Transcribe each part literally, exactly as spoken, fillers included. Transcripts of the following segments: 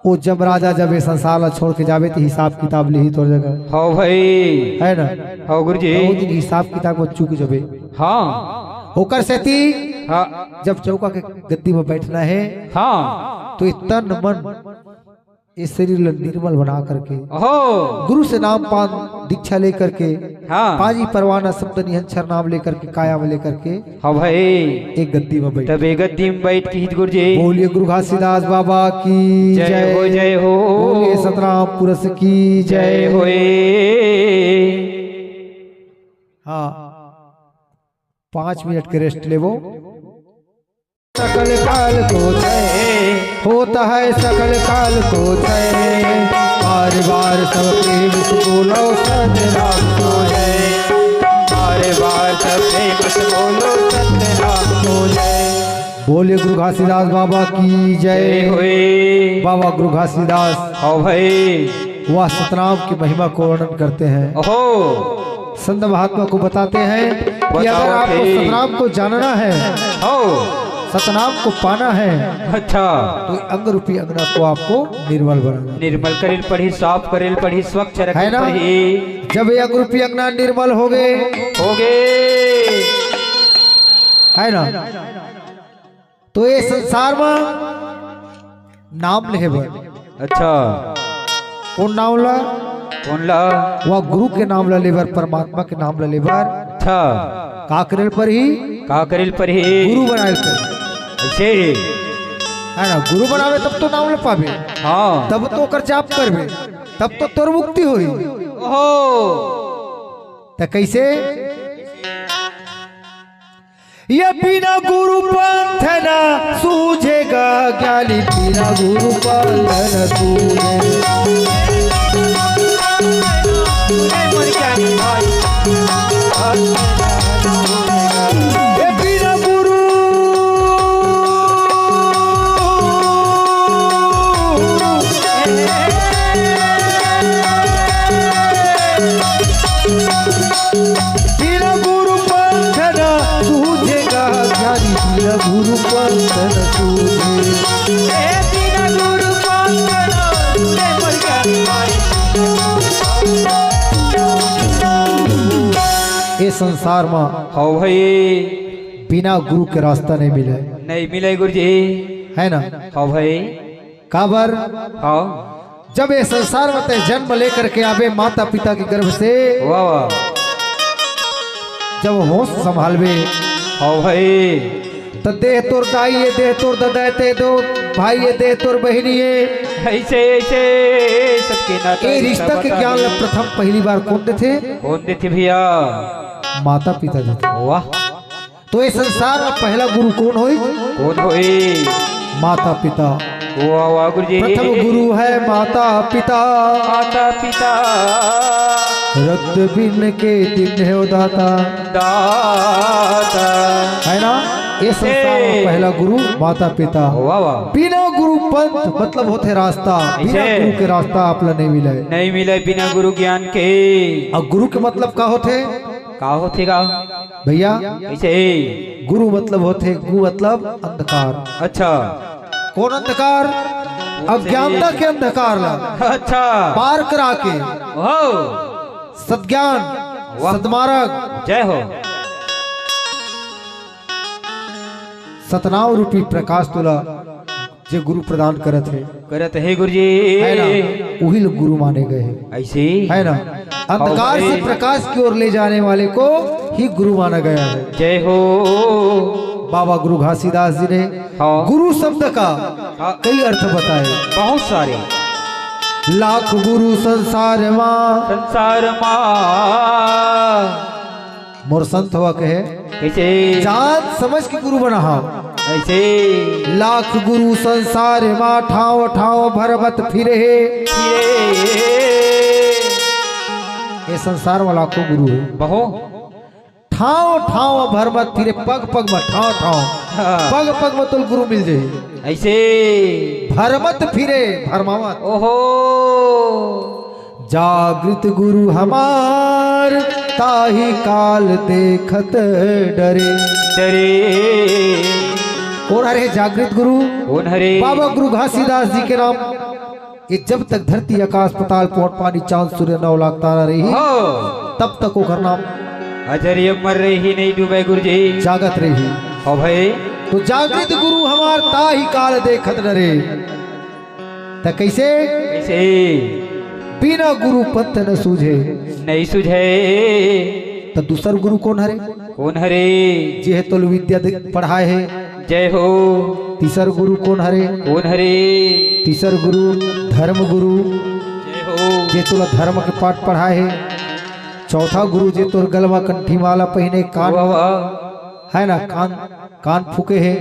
ओ जमराजा जब ये संसार ला छोड़ के जाबे, त हिसाब किताब लिही तोर जगह। हव भाई। है ना? हव गुरुजी। त ओ दिन हिसाब किताब म चूक जबे। हाँ। ओकर सेती हाँ। जब चौका के गद्दी म बैठना हे, हाँ। त ये तन मन, ये शरीर ला निर्मल बना करके, ओहो। गुरु से नाम पान दीक्षा लेकर के, हाँ। पाजी परवाना शब्द निहंचर नाम लेकर के, काया म लेकर के, हाँ भाई। एक गद्दी म बैठ। तब एक गद्दी म बैठ के हित गुरुजी। बोलिए गुरु घासीदास बाबा की जय जय। हो, जय हो। बोलिए सतराम पुरुष की जय जय। होए। हाँ, पाँच मिनट के रेस्ट लेबो। सकल काल को जय, होता है सकल काल को जय। बार बार सब प्रेम से बोलो सतनाम को जय। बार बार सब प्रेम से बोलो सतनाम को जय। बोले गुरु घासीदास बाबा की जय। जय होए। बाबा गुरु घासीदास, हाँ भाई। वह सतनाम की महिमा को वर्णन करते हैं। ओहो। संत महात्मा को बताते हैं कि अगर बताओ आपको भाई। सतनाम को जानना है, हो। सतनाम को पाना है, अच्छा। तो अंग रूपी अंगना को आपको निर्मल बनाना। निर्मल करेल पड़ी, साफ करेल पड़ी, स्वच्छ रखेल है ना? पड़ी। जब ये अंग रूपी अंगना निर्मल होगे, होगे। है ना? तो ये संसार म नाम लेहे बर। अच्छा। कोन नाम ला? कोन ला? वह गुरु के नाम ला लेबर, परमात्मा के नाम ला लेबर। अच्छा। का करेल परही? का करेल परही? गुरु बनाए ल परही। ऐसे? है ना, गुरु बनावे तब तो नाम ला पाबे। हाँ। तब तो ओकर जाप करबे, तब तो तोर मुक्ति होही। ओहो। त कैसे? ये बिना गुरु पंथ न सूझेगा ज्ञानी, बिना गुरु पंथ न सूझेगा। ये बिना गुरु बिना गुरु पंथ न सूझेगा ज्ञानी, बिना गुरु पंथ न सूझे। ए बिना गुरु पंथ न सूझे मोर ज्ञानी भाई। ए संसार म हव भाई। बिना गुरु के रास्ता नहीं मिले। नहीं मिले गुरुजी। है ना? हव भाई। काबर? हाँ। जब ये संसार म तैं जन्म लेकर के आबे माता पिता के गर्भ से, वाह, वाह। जब होश संभालबे, हाँ भाई। त देह तोर दाई ये, देह तोर ददा ये, ते दो भाई ये, देह तोर बहिनी ये। ऐसे, ऐसे सबके नाता ये रिश्ता रिश्ता के बता ज्ञान दे। ल प्रथम पहली बार कोन देथे? कोन देथे भैया? माता पिता देथे। वाह। तो ये संसार म पहला गुरु कोन होही? कोन होही? माता पिता। वाह, वाह, गुरुजी। प्रथम गुरु है माता पिता। माता पिता। रक्त बिन के दीन हे ओ दाता। दाता। है ना? ये संसार म ए। पहला गुरु माता पिता। वाह, वाह। बिना गुरु पंथ मतलब होथे रास्ता। बिना ऐसे। गुरु के रास्ता आप ला नहीं मिले। नहीं मिले बिना गुरु ज्ञान के। अउ गुरु के मतलब का होथे? का होथे का? भैया, कैसे? गुरु मतलब होथे, गु मतलब अंधकार। अच्छा। कोन अंधकार? अज्ञानता के अंधकार ला अच्छा। पार करा के हो। सतज्ञान, वाह। सतमार्ग, जय हो। सतनाम रूपी प्रकाश तोला जे गुरु प्रदान करत हे। करत हे गुरुजी। है ना? उही लोग गुरु माने गए हैं। ऐसे? है ना? अंधकार से प्रकाश की ओर ले जाने वाले को ही गुरु माना गया है। जय हो। बाबा गुरु घासीदास जी ने हाँ। गुरु शब्द का हाँ। कई अर्थ बताए। बहुत सारे। लाख गुरु संसार मा। संसार मा। मोर संत हवा कहे, कैसे? जान समझ के गुरु बना हा। ऐसे? लाख गुरु संसार मा, ठाव ठाव भर मत फिरे हे। फिरे। ये संसार मा लाखों गुरु हे। बहो। ठाव ठाव भर मत फिरे, पग पग मा ठाव ठाव। हाँ। पग पग मा तोल गुरु मिल जाही। ऐसे? भर मत फिरे, भरमावत। ओहो। जागृत गुरु हमार, ताहि काल देखत डरे। डरे। कोन हरे जागृत गुरु? कोन हरे? बाबा गुरु घासीदास जी के नाम। कि जब तक धरती, आकाश, पताल, पवन, पानी, चांद, सूर्य, नौ लाख तारा रही, हाँ। तब तक ओकर नाम अजर अमर रही, नहीं डूबे गुरुजी। जागत रही। हाँ भाई। तो जागृत गुरु हमार ताहि काल देखत न रे। त कैसे? कैसे? बिना गुरु पंथ न सूझे। नहीं सूझे। त दूसर गुरु कोन हरे? कोन हरे? जे हे तोल विद्या दे-, पढ़ाए हे। जय हो। तीसर गुरु कोन हरे? कोन हरे? तीसर गुरु धर्म गुरु। जय हो। जे तोला धर्म के पाठ पढ़ाए हे। चौथा गुरु जे तोर गलवा कंठी माला पहिने, कान, वाह, वाह। है ना, कान, कान फूके हे।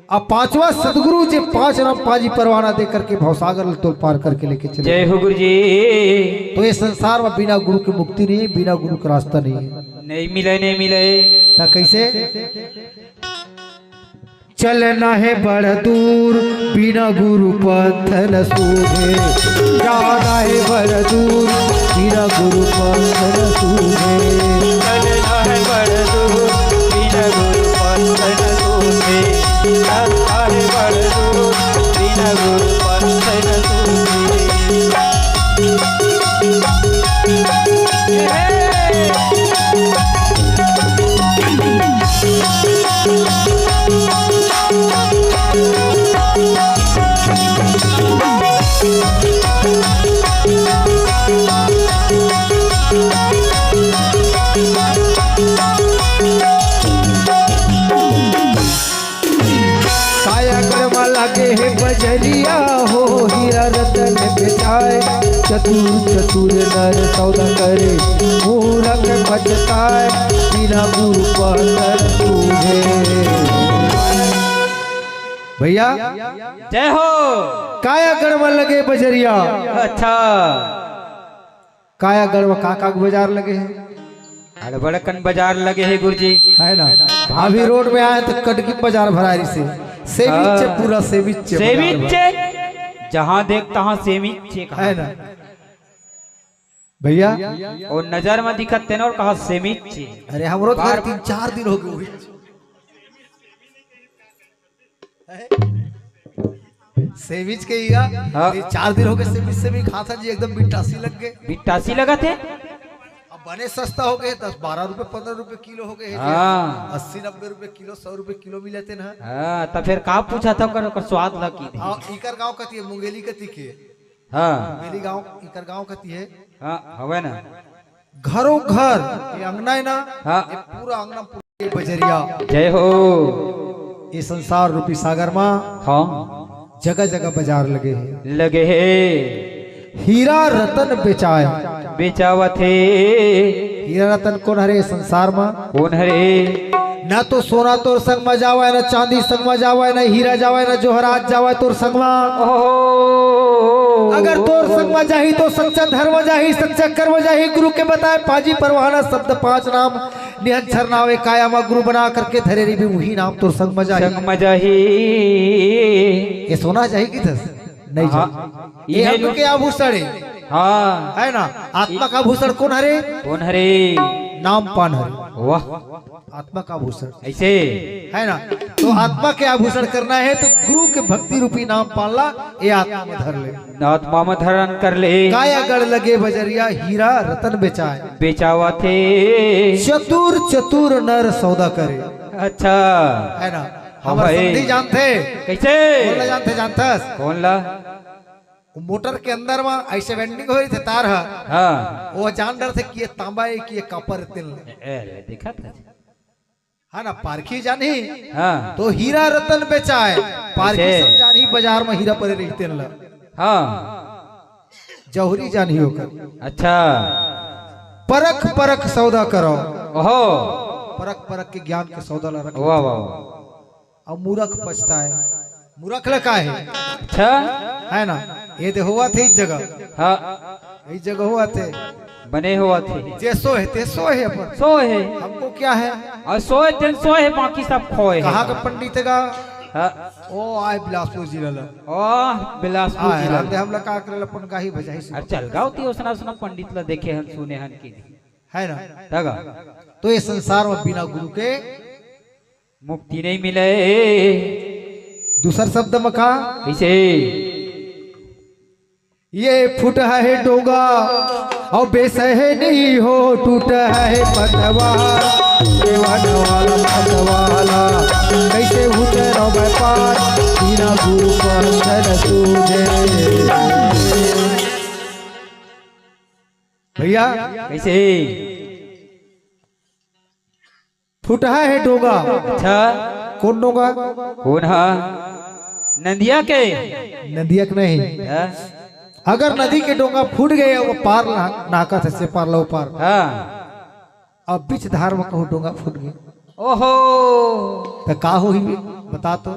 अब पांचवा सदगुरु जे पांच नाम पांजी परवाना दे करके भवसागर ल तोर पार करके लेके चले। जय हो गुरुजी। तो ये संसार में बिना गुरु के मुक्ति नहीं, बिना गुरु का रास्ता नहीं है। नहीं मिले, नहीं मिले। त कैसे? चलना है बड़ दूर, बिना गुरु पंथ न सूझे। जाना है बड़ दूर, बिना गुरु पंथ न सूझे। चलना है बड़ दूर, बिना गुरु पंथ न सूझे। जाना है बड़ दूर, बिना गुरु पंथ न सूझे। कायागढ़ म लागे हे बजरिया हो, हीरा रतन बेचाय। चतुर चतुर नर सौदा करे, मूरख पछताय। बिना गुरु पहचान सूझे। भैया, जय हो। कायागढ़ म लगे बजरिया। अच्छा। कायागढ़ म का का के बाजार लगे हे? अरे बड़कन बाजार लगे हे गुरुजी। है ना? अभी रोड में आए तो कटकी बाजार भरारी से। सेविच हाँ। पूरा सेविच बाजार सेविच। भरा। जहाँ देख तहाँ सेविच कहा। है ना? भैया। और नजर में दिखत तेन और कहा सेविच। अरे हमरो तो बार तीन चार दिन हो गए हुई। सेविच के इया, हाँ। ये चार दिन हो गए सेविच से भी खाता जी, एकदम बिट्टासी लग गए। बिट्टासी लगत हे? अब बने सस्ता हो गए, दस बारह रुपए, पन्द्रह रुपए किलो हो गए हे। हाँ। अस्सी नब्बे रुपए किलो, सौ रुपए किलो मिलत हे ना। हाँ, त फिर का पूछा था ओकर, ओकर स्वाद ला की थी? हाँ, इकर गांव कती हे, मुंगेली कती के। हाँ। मुंगेली गांव, इकर गांव कती हे। हाँ, हवे ना। घरों घर, ये अंगना है ना, हाँ। ये पूरा अंगना, पूरा ये बजरिया। जय हो। ये संसार रूपी सागर मा हाँ। जगह जगह बाजार लगे हे। लगे हे। हीरा रतन बेचाय। बेचावत हे। हीरा रतन कोन हरे संसार मा? कोन हरे? ना तो सोना तोर संग मा जावय, ना चांदी संग मा जावय, ना हीरा जावय, ना जोहरात जावय तोर संग मा। ओहो। अगर तोर संग मा जाही तो सच्चा धर्म जाही, सच्चा कर्म जाही, गुरु के बताए पाजी परवाना शब्द पांच नाम निहंचर नावे काया मा गुरु बना करके धरे रहिबे, उही नाम तोर संग मा जाही। संग मा जाही। ये सोना जाही कि धस? नहीं हाँ। जाही। ये ये आत्मा के आभूषण है। हाँ। है ना? आत्मा का आभूषण कौन हरे? कौन हरे? नाम पान हरे। वाह। आत्मा का आभूषण। ऐसे। है ना? तो आत्मा के आभूषण करना है तो गुरु के भक्ति रूपी नाम पान ला, ये आत्मा में धर ले। आत्मा में धारण कर ले। कायागढ़ लगे बजरिया हीरा रतन बेचाय। बेचावत हे। चतुर चतुर नर सौदा करे। अच्छा। है ना? हाँ हमर भाई। समधी जानथे। कैसे? कौन ला जानथे, जानथस? कौन ला? वो मोटर के अंदर मा ऐसे वेंडिंग हो रही थे तार हा। हाँ। वो जान डरथे कि ये तांबा है कि ये कॉपर है, तेल। ए, ए, देखा था। है ना, पारखी जानही। हाँ। तो हीरा रतन बेचाय, पारखी ऐसे। सब जानही बाजार में हीरा परे रहिते न ल। हाँ। जौहरी जानही ओकर। अच्छा। परख परख सौदा करो। ओहो। परख परख के ज्ञान के सौदा ला रख। वाह, वाह, वाह। अब मूरख पछताए। मूरख ला का है? अच्छा। है ना? ये दे होवत हे इस जगह। हाँ। इस जगह होवत हे। बने होवत हे। जे सोहे, ते सोहे अपन। सोहे। हमको क्या है? और सोहे, तेन सोहे, बाकी सब खोए हे। कहाँ का पंडित हे गा? हाँ। ओ, आय बिलासपुर जिला ला। ओ, बिलासपुर आय, जिला हम ला। दे, हम ला का करे ला, अपन गाही बजाही सुन। अरे चल गाओ ती, ओसना, ओसना पंडित ला देखे हन, सुने हन की। है ना? तगा। तो ये संसार में बिना गुरु के मुक्ति नहीं मिले। दूसर शब्द में का? कैसे? ये फुटहा हे डोंगा अउ बेसहनी हो, टूटहा हे पतवार, देवन वाला पतवाला, कइसे उतरव मैं पार, बिना गुरु पंथ न सूझे। भइया, कइसे? फुटहा हे डोंगा। अच्छा। कोन डोंगा? कोन हा? नंदिया के? नंदिया के नहीं। हाँ? अगर नदी के डोंगा फूट गे, वो पार ना-, नाहकत हे, से पार लो पार। हाँ। अब बीच धार म कहूँ डोंगा फूट गे। ओहो। त का होही बे? बता तो।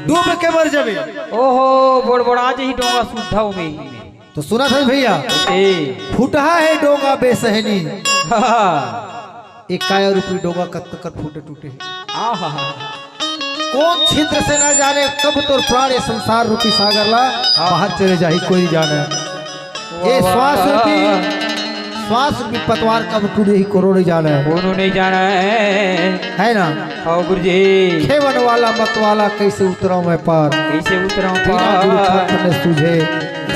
डूब के मर जाबे। ओहो, बड़बड़ा जही डोंगा सुद्धा ओमे ही में। तो सुनत हस भइया, ए। फुटहा हे डोंगा बेसहनी। हाँ। एक काया रूपी डोंगा कतका फूटे टूटे हे। आहा। कोन छिद्र से ना जाने कब तोर प्राण ए संसार रूपी सागर ला हाँ। बाहर चले जाही, कोई नइ जाने। वाह, ए श्वास वाह। रूपी, श्वास रूपी पतवार कब टूटे ही कोनो नइ जाने। कोनो नइ जाने। हे ना? हव गुरुजी। खेवन वाला मतवाला कइसे उतरव मैं पार। कइसे उतरव बिना गुरु पार। पंथ न सूझे।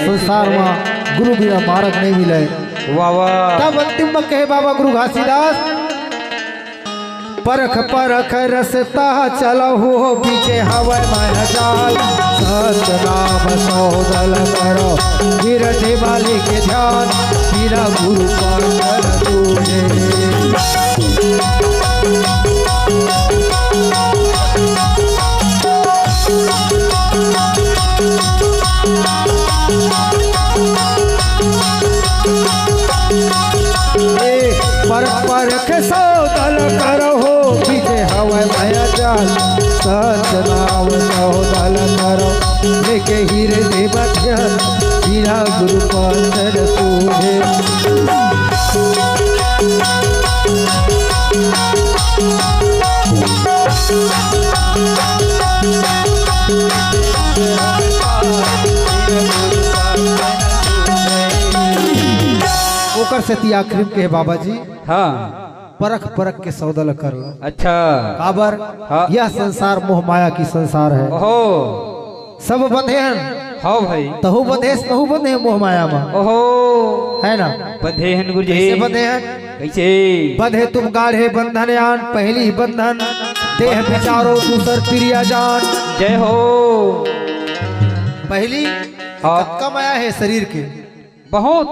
संसार म गुरु बिना मारग नइ मिले। वाह, वाह। तब अंतिम म कहे बाबा गुरु घासीदास, परख परख रसता चलहु, बीचे हवय माया जाल। सतनाम सौदल करव, बिरधि मालिक ध्यान, बिना गुरु पंथ न सूझे। ए, पर परख सौदल करहु, बीचे हवय माया जाल। सतनाम सौदल करहु, लेके हृदय म ध्यान, बिना गुरु पंथ न सूझे। ओकर सेती आखिरी म कहे बाबा जी, हाँ। परख परख के सौदा ल कर ला। अच्छा। काबर? हाँ। यह संसार मोह माया की संसार हे। ओहो। सब बंधे हन। हव भाई। तहू बंधे हस, महू बंधे हंव मोह माया म। ओहो। हे ना? बंधे हन गुरुजी। कइसे बंधे हन? कइसे? बंधे तुम गाढ़े बंधन आन, पहिली बंधन देह बिचारो, दूसर तिरिया जान। जय हो। पहिली हाँ। कतका माया हे शरीर के? बहुत।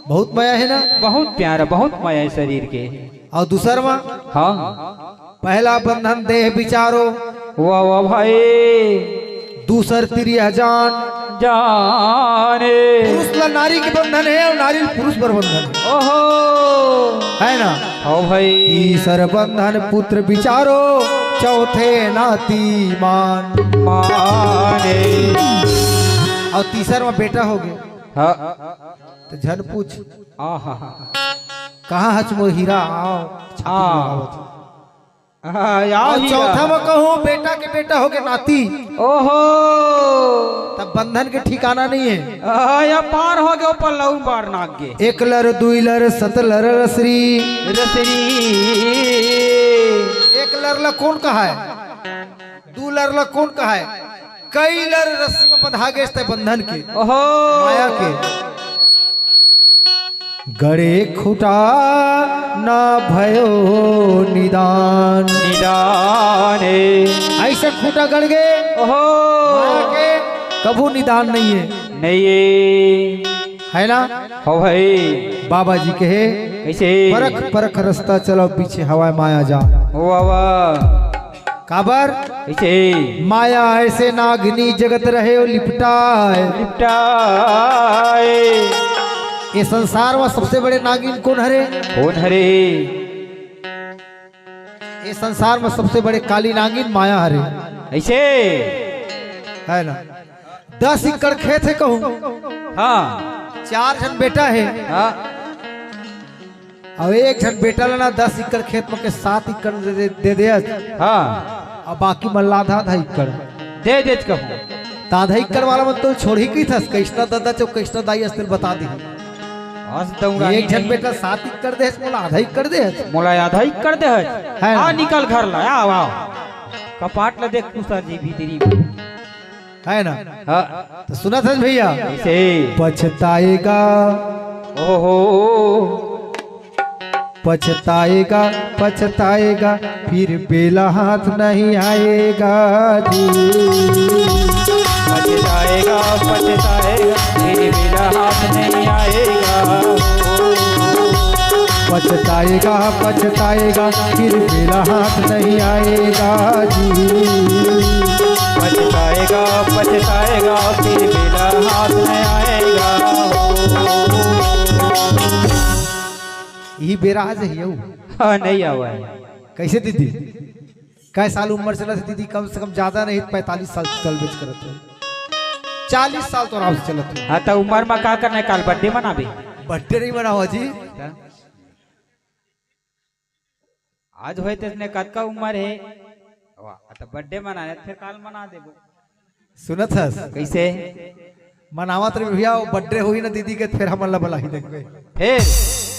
बहुत माया हे ना? बहुत प्यारा, बहुत माया हे शरीर के। अउ दूसर म? हाँ। पहिला बंधन देह बिचारो। वाह, वाह भाई। दूसर तिरिया जान। जाने। पुरुष ला नारी के बंधन हे अउ नारी ला पुरुष बर बंधन हे। ओहो। हे ना? हव भाई। तीसर बंधन पुत्र बिचारो, चौथे नाती मान। माने। अउ तीसर म बेटा होगे। हाँ। त झन पूछ। आहा। कहाँ हच मोर हीरा, आव, छाती आ। लगावत हँव। आ, या अउ हीरा। चौथा म कहूँ, बेटा के बेटा होगे नाती। ओहो। तब बंधन के ठिकाना नइ हे। आ, या पार होगे, ऊपर लऊ बार नाग गे। एक लर, दुई लर, सत लर रसरी। रसरी। एक लर ला कोन कहाय? दू लर ला कोन कहाय? कई लर रस्सी म बंधा गेस ते बंधन के, ओहो। माया के। गड़े खूंटा ना भयो निदान। निदान हे। अइसे खूंटा गड़ गे, ओहो। माया के कभू निदान नइ हे। नइ हे। हे ना? हव भाई। बाबा जी कहे, कइसे? परख परख रस्ता चलव, पीछे हवय माया जान। वाह, वाह। काबर? कइसे? माया अइसे नागिनी जगत रहे ओ लिपटाय। लिपटाय। ए संसार म सबसे बड़े नागिन कोन हरे? कोन हरे? ए संसार म सबसे बड़े काली नागिन माया हरे। अइसे? हे ना? दस एकड़ खेत हे कहूँ। हाँ। चार झन बेटा हे। हाँ। अउ एक झन बेटा ला ना दस एकड़ खेत म के सात एकड़ दे, दे, दे देस। हाँ। अउ बाकी मन ला आधा, आधा एकड़। दे देत कहूँ। त आधा एकड़ वाला मन तो छोड़ही कहिथस, कइसना ददा चो, कइसना दाई अस तेला बता दिही। हंस दऊंगा एक ही झन नहीं। बेटा सात एकड़ देस, मोला आधा एकड़ देस। मोला आधा एकड़ देस। हे। आ निकल घर ला, आव, आव। कपाट ला देख, कुसर जी भीतरी। है ना? हाँ। तो सुनत हस भैया, कैसे? पछताएगा, ओहो। पछताएगा, पछताएगा, फिर बेला हाथ नहीं आएगा जी। पछताएगा, पछताएगा, फिर बेला हाथ नहीं आएगा। पछताएगा, पछताएगा, फिर बेला हाथ नहीं आएगा जी। पछताएगा, पछताएगा, फिर बेला हाथ नहीं आएगा। यही बेरा आज ही हो। हाँ, नहीं आवा है। कैसे दीदी? कै साल उम्र चलत हे दीदी? कम से कम ज्यादा नहीं, पैंतालीस साल चल बेच करत हो। चालीस साल तो आराम से चलत हो। हाँ, तो उम्र में का करना है, काल बर्थडे मनाबे। बर्थडे नहीं मनावा जी। तो आज होय तेसने कतका उम्र हे? वाह, तो बर्थडे मनाए, फिर काल मना देबो। सुनत हस? कैसे? मनावत रहे भैया, वो बर्थडे होही ना दीदी के, फिर हमन ला बलाही देखबे। फिर,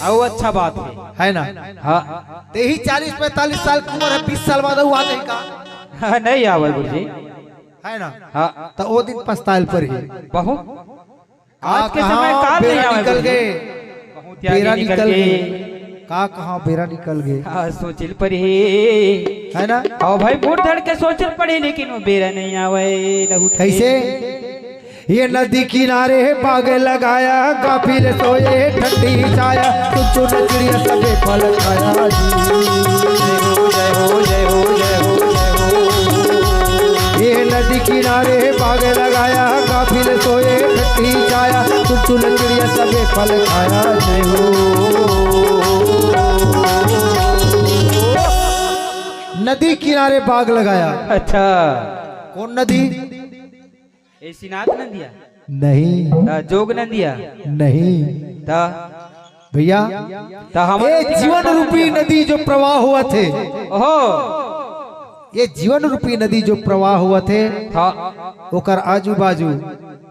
अउ अच्छा बात है। है ना? हाँ। ते ही चालीस पैंतालीस साल की उम्र है, बीस साल बाद अउ आ जाही का? हाँ, नहीं आवे गुरुजी। है ना? हाँ। तो वो दिन पछताए ल परही। बहुत। आज के समय काल नहीं आवे गुरुजी। गे। बहुत आगे बेरा निकल निकल गे। गे। का कहाँ बेरा निकल गे। हाँ, सोचे ल परही। है ना? हाँ भाई, मुड़ धर के सोचे ल परही, लेकिन वो बेरा नहीं आवे, रहू कैसे? ये नदी किनारे बाग लगाया, काफिल सोए ठंडी छाया, चुन चुन चिड़िया सबे फल खाया जी। जय हो, जय हो, जय हो, जय हो, जय हो। ये नदी किनारे बाग लगाया, काफिल सोए ठंडी छाया, चुन चुन चिड़िया सबे फल खाया। जय हो। नदी किनारे बाग लगाया। अच्छा। कौन नदी? ए, सिनात नदिया? नहीं। त जोग नदिया? नहीं। त? भैया, त हमर ए नदी जीवन का रूपी नदिया? नदी जो प्रवाह होवत हे, ओहो। ये जीवन रूपी नदी जो प्रवाह होवत हे, हाँ। ओकर आजू बाजू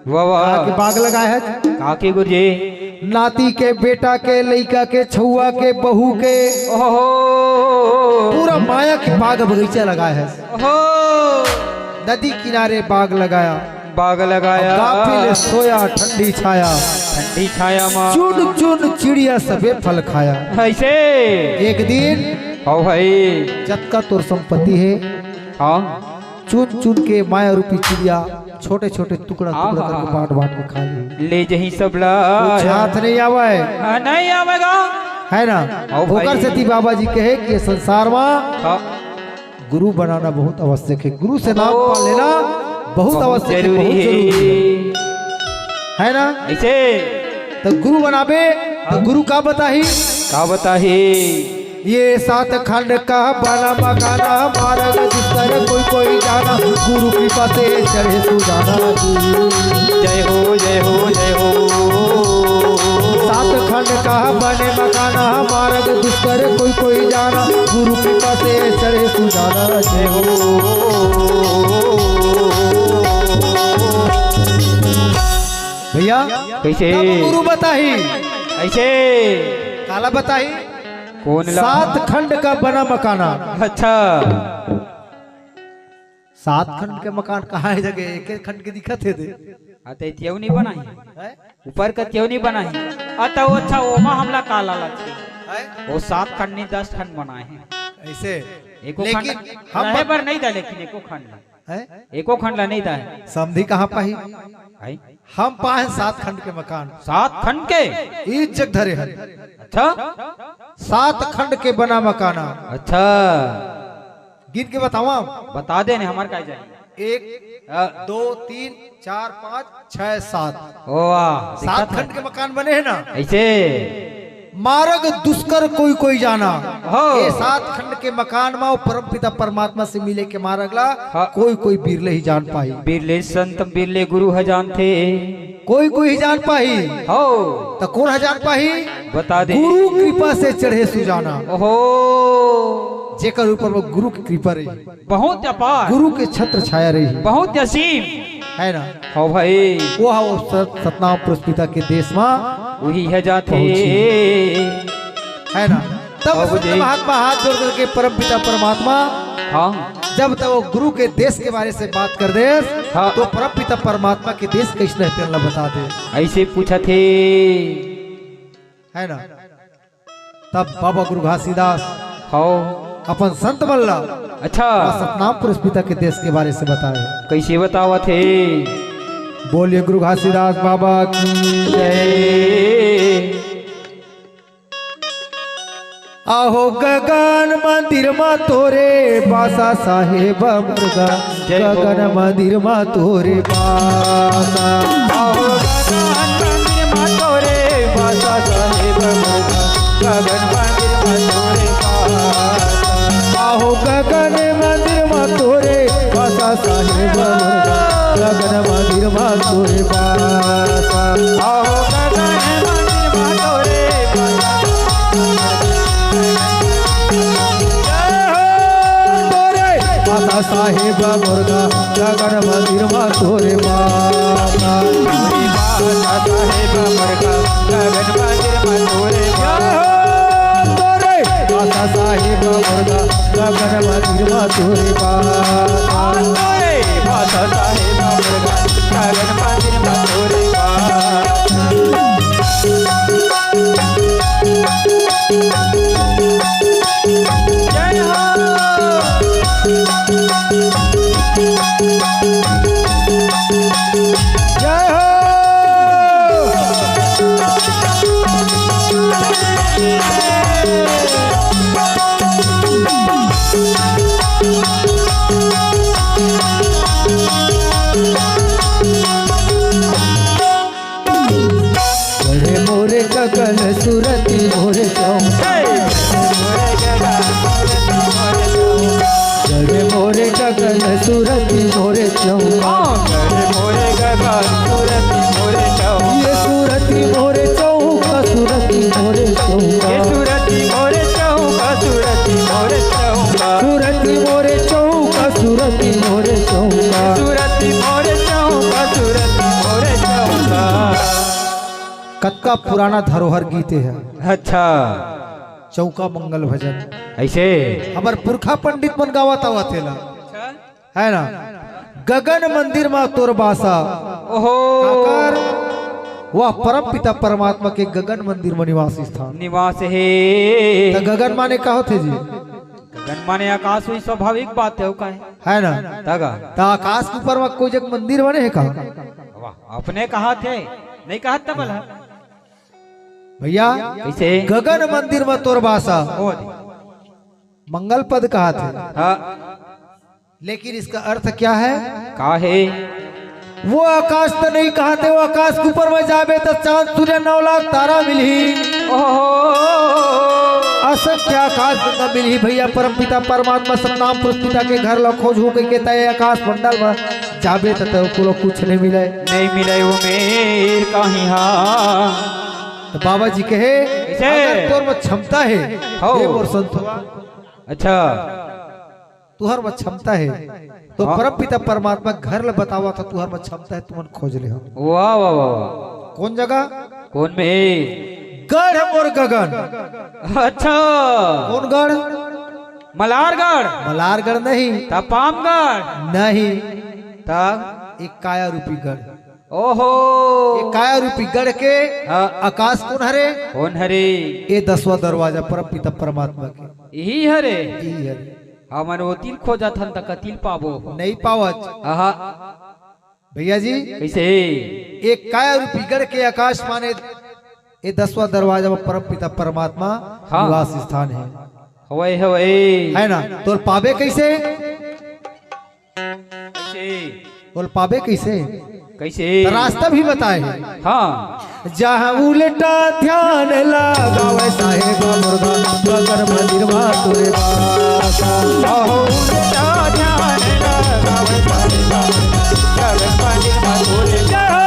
वाह, वाह। का के बाग लगाए हे? का के गुरुजी? नाती के, बेटा के, लइका के, छउआ के, बहू के, ओहो। पूरा माया के बाग बगीचा लगाए हे। ओहो। नदी किनारे बाग लगाया। बाग लगाया। काफिल सोया ठंडी छाया। ठंडी छाया मा। चुन चुन चिड़िया सबे फल खाया। ऐसे। एक दिन हाँ भाई। जतका तोर संपत्ति हे, हाँ। चुन चुन के माया रूपी चिड़िया छोटे छोटे टुकड़ा हाँ, टुकड़ा हाँ, करके हाँ। बांट बांट के खा ली। ले जही सबला। कुछ हाथ नहीं आवे। हाँ, नहीं आवेगा। है ना? हाँ भाई। ओकर सेती बाबा जी कहे कि ये संसार मा हाँ। गुरु बनाना बहुत आवश्यक है, गुरु से नाम ओ, पा लेना बहुत बहुत आवश्यक है, जरूरी बहुत है। जरूरी है। है ना? ऐसे। तो गुरु बनाबे, तो हाँ। गुरु का बताही? का बताही? ये सात खंड का बना मकाना, मारग दुष्कर कोई कोई जाना, गुरु कृपा से चढ़े सुजाना जी। जय हो, जय हो, जय हो। सात खंड का बने मकाना, मारग दुष्कर कोई कोई जाना, गुरु कृपा से चढ़े सुजाना। जय हो। भैया, कैसे? तब गुरु बताही। ऐसे। काला बताही? कौन ला? सात खंड का बना मकाना। अच्छा। सात खंड के मकान कहाँ हे जगे? एक एक खंड के दिखत हे दे। हाँ, तो एतियौ नहीं बनाही। हैं? ऊपर का क्यों नहीं बनाही? आ, तो अच्छा, ओमा हमला का लालच हे? हैं? वो सात खंड नहीं, दस खंड बनाए हे। ऐसे। एको लेकिन खंड हम रहे बत- बर नहीं था, लेकिन एको खंड ला। हैं? एको खंड ला नहीं था। समधी कहाँ पाही? हैं? हम पाए सात खंड के मकान। सात खंड के? इज्जत धरे हन। अच्छा। सात खंड के बना मकाना। अच्छा। गिन के बतावा। बता दे ने, हमार का जाए। एक, हाँ। दो, तीन, चार, पाँच, छह, सात। ओ वाह, सात देखत खंड है। के मकान बने हे ना। ऐसे। मारग दुष्कर कोई कोई जाना। हो। ये सात खंड के मकान मा वो परम पिता परमात्मा से मिले के मारग ला हाँ। कोई कोई बिरले ही जान पाही। बिरले संत बिरले गुरु ह जानथे। कोई कोई ही जान पाही। हो। त कोन ह जान पाही? बता दे। गुरु कृपा से चढ़े सुजाना। ओहो। जेकर ऊपर वो गुरु की कृपा रही। बहुत अपार। गुरु के छत्र छाया रही। बहुत असीम। है ना? हो भाई। वो ह वो सत-, सतनाम पुरुष पिता के देश मा वही ह जाथे। पहुंची। है ना? तब हो संत जी। महात्मा हाथ जोड़ करके परम पिता परमात्मा हाँ। जब तक वो गुरु के देश के बारे से बात कर देस, हाँ। तो परम पिता परमात्मा के देश कइसने हे तेन ला बता दे। अइसे पूछत हे। हे ना? तब बाबा गुरु घासीदास, हाँ। अपन संत मन ला, अच्छा। सतनाम पुरुष पिता के देश के बारे से बताय। कइसे बतावत हे? बोलिए गुरु घासीदास बाबा की जय। आहो गगन मंदिर मा तोरे बासा साहेब मुर्गा, जय हो। गगन मंदिर मा तोरे बासा। आहो गगन मंदिर मा तोरे बासा साहेब मुर्गा, गगन मंदिर मा तोरे बासा। आहो गगन मंदिर मा तोरे बासा साहेब मुर्गा, गगन मंदिर मा तोरे बासा। आहो गगन मंदिर मा तोरे बासा। जय हो तोरे बासा साहेब मुर्गा, गगन मंदिर मा तोरे बासा। बासा साहेब मुर्गा, गगन मंदिर मा तोरे बासा। तोरे बासा साहेब मुर्गा, गगन मंदिर मा तोरे बासा। तोरे बासा साहेब मुर्गा, गगन मंदिर मा तोरे बासा। जय हो। जय हो। अरे मोरे गगन सुरती मोरे चौका। अरे मोरे गगन सुरती मोरे चौका। ये सुरती मोरे चौका, सुरती मोरे चौका। सुरती मोरे चौका, सुरती मोरे चौका। सुरती मोरे चौका, सुरती मोरे चौका। सुरती मोरे चौका, सुरती मोरे चौका। कतका पुराना धरोहर गीत हे। अच्छा। चौका मंगल भजन। अइसे? हमर पुरखा पंडित मन गावत आवत हे ला। अच्छा। हे ना? गगन मंदिर मा तोर बासा। ओहो। काकर? वह परम पिता परमात्मा के गगन मंदिर मा निवास स्थान। निवास हे। त गगन माने का होथे जी? गगन माने आकाश हुई, स्वाभाविक बात हे, अउ का हे? हे ना? तगा। त आकाश के ऊपर मा कोई जग मंदिर बने हे का? वाह, अपने कहत हे, नइ कहत त बला। भइया, कइसे? गगन मंदिर मा तोर बासा। ओ दे। मंगल पद कहत हे। हाँ। लेकिन इसका अर्थ क्या हे? का हे? वो आकाश त नइ कहत हे, वो आकाश के ऊपर मा जाबे त चांद सूर्य नौ लाख तारा मिलही। ओहो। असंख्य आकाश गंगा मिलही भइया, परम पिता परमात्मा सतनाम पुरुष पिता के घर ला खोजहू कहिके तय आकाश मंडल मा जाबे त तय कोनो कुछ नइ मिलय। नइ मिलय वो मेर कहीं हा। त बाबा जी कहे, कइसे? अगर तोर मा क्षमता हे, हो। हे मोर संत। अच्छा। तुहर मा क्षमता हे, त हाँ। परम पिता परमात्मा घर ला बतावत हे, तुहर मा क्षमता हे, तुमन खोज लेहू। वाह, वाह, वाह, वाह। कोन जगह? कोन में? गढ़ मोर गगन। अच्छा। कोन गढ़? मलारगढ़। मलारगढ़ नहीं। त पामगढ़। नहीं। त? एक काया रूपी गढ़। ओहो। एक काया रूपी गढ़ के हाँ। आकाश कोन हरे? कोन हरे? ए दसवाँ दरवाजा परम पिता परमात्मा के। इही हरे? इही हरे। हमन ओती ल खोजत हन त कती ल पाबो? नइ पावच। आहा। भइया जी, कइसे? एक काया रूपी गढ़ के आकाश माने ए दसवाँ दरवाजा मा परम पिता परमात्मा हाँ। निवास स्थान हे। हवय, हवय। हे ना? तोर पाबे कइसे? कइसे? बोल पाबे कइसे? कइसे? त रास्ता भी बताय हे। हाँ। जहाँ उल्टा ध्यान लगावय साहेब मुर्गा, गगन मंदिर मा तोरे बासा। जहाँ उल्टा ध्यान लगावय साहेब मुर्गा, गगन मंदिर मा तोरे बासा।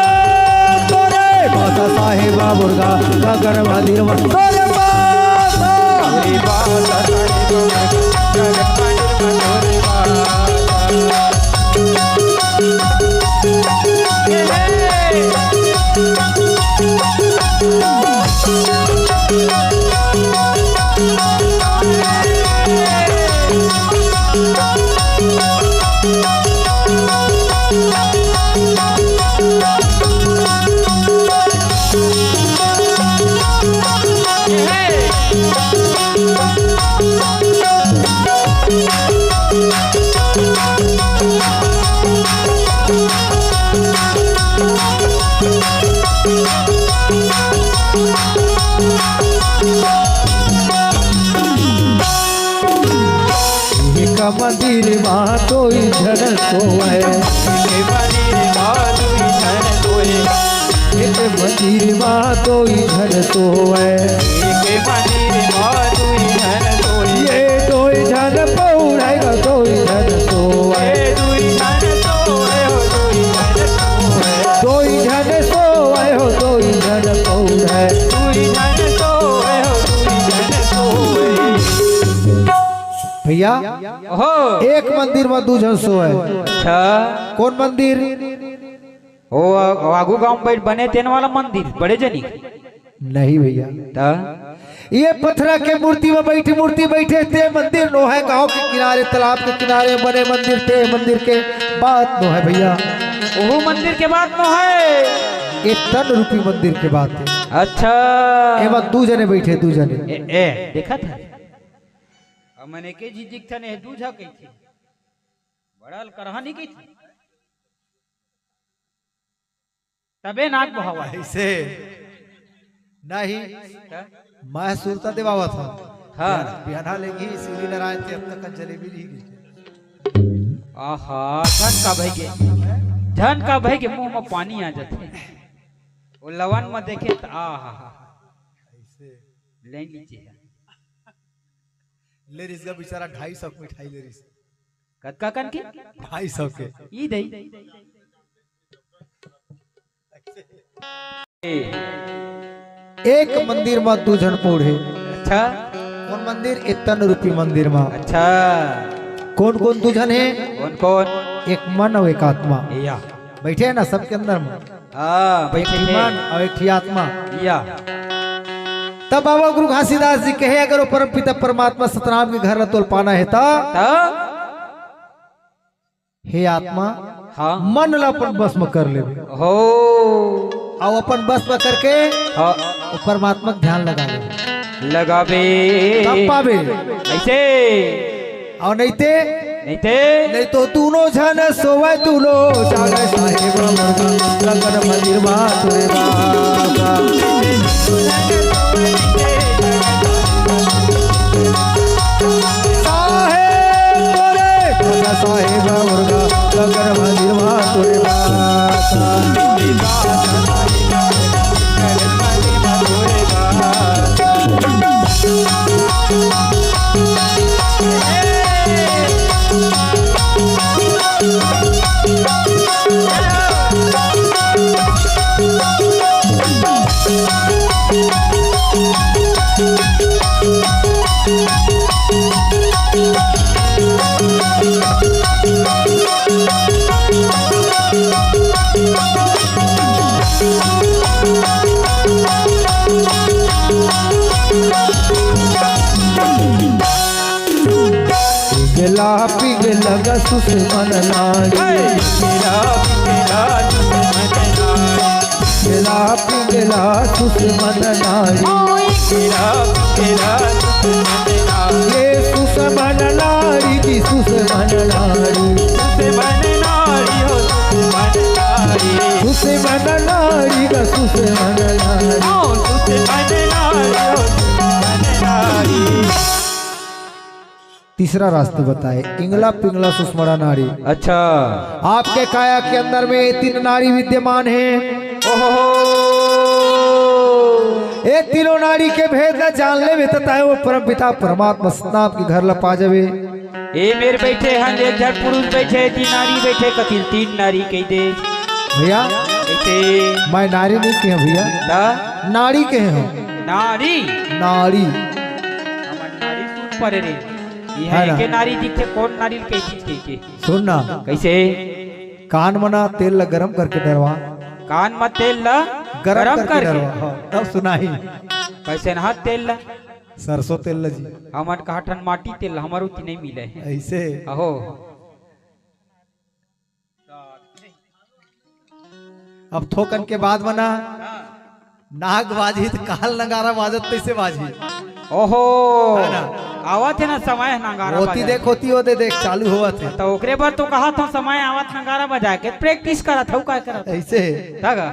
तोरे बासा साहेब मुर्गा, गगन मंदिर मा तोरे बासा। तोरे बासा साहेब मुर्गा, गगन मंदिर मा तोरे बासा। एक मंदिर मा दोई झन सोवय। एक मंदिर मा दोई झन सोवय। एक मंदिर मा दोई झन सोवय। एक मंदिर मा दोई झन सोवय। ये दोई झन पौढ़य ग दोई झन सोवय। ये दोई झन सोवय हो दोई झन सोवय। दोई झन सोवय हो दोई झन पौढ़य। दोई झन सोवय हो दोई झन सोवय। भैया, ओहो। एक मंदिर मा दू झन सोवय। अच्छा। कोन मंदिर? ओ, आगू गांव में बैठ बने तेन वाला मंदिर, बड़े जनी। नहीं भैया। त? ये पथरा के मूर्ति मा बैठी, मूर्ति बैठे ते मंदिर नोहय, गांव के किनारे, तालाब के किनारे बने मंदिर ते मंदिर के बात नोहय भैया। ओहो मंदिर के बात नोहय। एक तन रूपी मंदिर के बात हे। अच्छा। एमा दू झने बैठे, दू झने। ए, ए, देखत हस? अब मन एके झिझिक थन, ए दू झा कहिथे। बड़ा अलकरहा नहीं कहिथे। तबे नाक बहावा। ऐसे नहीं। त? मैं सुरता देवावत हंव। हाँ। बिहाना ले गी, सीढ़ी नारायण ते अब तक जलेबी नहीं गी। आहा, झन का भई के, झन का भई के मुंह में पानी आ जाथे। वो लवन में देखे त आहा। ऐसे। ले लीजिए। ले रिस गा बेचारा ढाई सौ की मिठाई ले रिस। कतका कन के? ढाई सौ के। ई दई। एक मंदिर मा दू झन पौढ़े। अच्छा। कोन मंदिर? ए तन रूपी मंदिर मा। अच्छा। कोन कोन दू झन हे? कोन कोन? एक मन अउ एक आत्मा। या। बैठे हे ना सबके अंदर मा। हाँ, एक बैठे ठी हे। मन अउ एक ठी आत्मा। या। तब बाबा गुरु घासीदास जी कहे, अगर वो परम पिता परमात्मा सतनाम के घर ला तोल पाना हे त त? हे आत्मा, हाँ। मन ला अपन बस में कर लेबे। हो। अउ अपन बस में करके हाँ। वो परमात्मा के ध्यान लगा लेबे। लगाबे। तब पाबे। ऐसे। अउ नहीं ते? नहीं ते? नहीं तो दूनों झन सोवय, दूनों जागय साहेब मुर्गा, लगन मंदिर मा तोरे बाबा। साहेब रे, साहेब मुर्गा, लगन मंदिर मा तोरे बाबा। पिघला पिघला गा सुसमन नारी। हे! पिघला पिघला गा सुसमन नारी। पिघला पिघला सुसमन नारी। ओए! पिघला पिघला सुसमन नारी। ये सुसमन नारी जी, सुसमन नारी। सुसमन नारी हो, सुसमन नारी। सुसमन नारी गा, सुसमन नारी। ओ, सुसमन नारी हो, सुसमन नारी। तीसरा रास्ता बताए, इंगला पिंगला सुषमणा नारी। अच्छा। आपके काया के अंदर में ये तीन नारी विद्यमान है। ओहो। ये तीनों नारी के भेद ला जान लेबे त ताय वो परम पिता परमात्मा सतनाम के घर ला पा जाबे। ए मेर बैठे हन, एक झन पुरुष बैठे, तीन नारी बैठे, कतिल तीन नारी कहि दे। भैया, कैसे? मैं नारी नहीं कहे भैया। ता? नारी कहे हो। नारी? नारी। हमर नारी सुन परे रे। ये है है ना? के नारी दिखथे, कोन नारी कहि दिखथे के? सुन ना। कैसे? कान मना तेल ला गरम करके डरवा। कान म तेल ला गरम गरम करके करके। डरवा। हाँ, तब सुनाही। कैसे ना तेल ला? सरसों तेल ला जी। हमन कहा ठन माटी तेल ला, हमर उती नहीं मिले। ऐसे। अहो। अब थोकन के बाद मना नाग बाजही त काल नगारा बाजत तैसे बाजही। ओहो। है ना? आवत है ना समय नगारा ओती बाजा। देख, ओती ओदे देख, चालू होवत है। त ओकरे बर तो कहा था समय आवत नगारा बजा के practice करत हूँ, काय करत हूँ? ऐसे। तगा।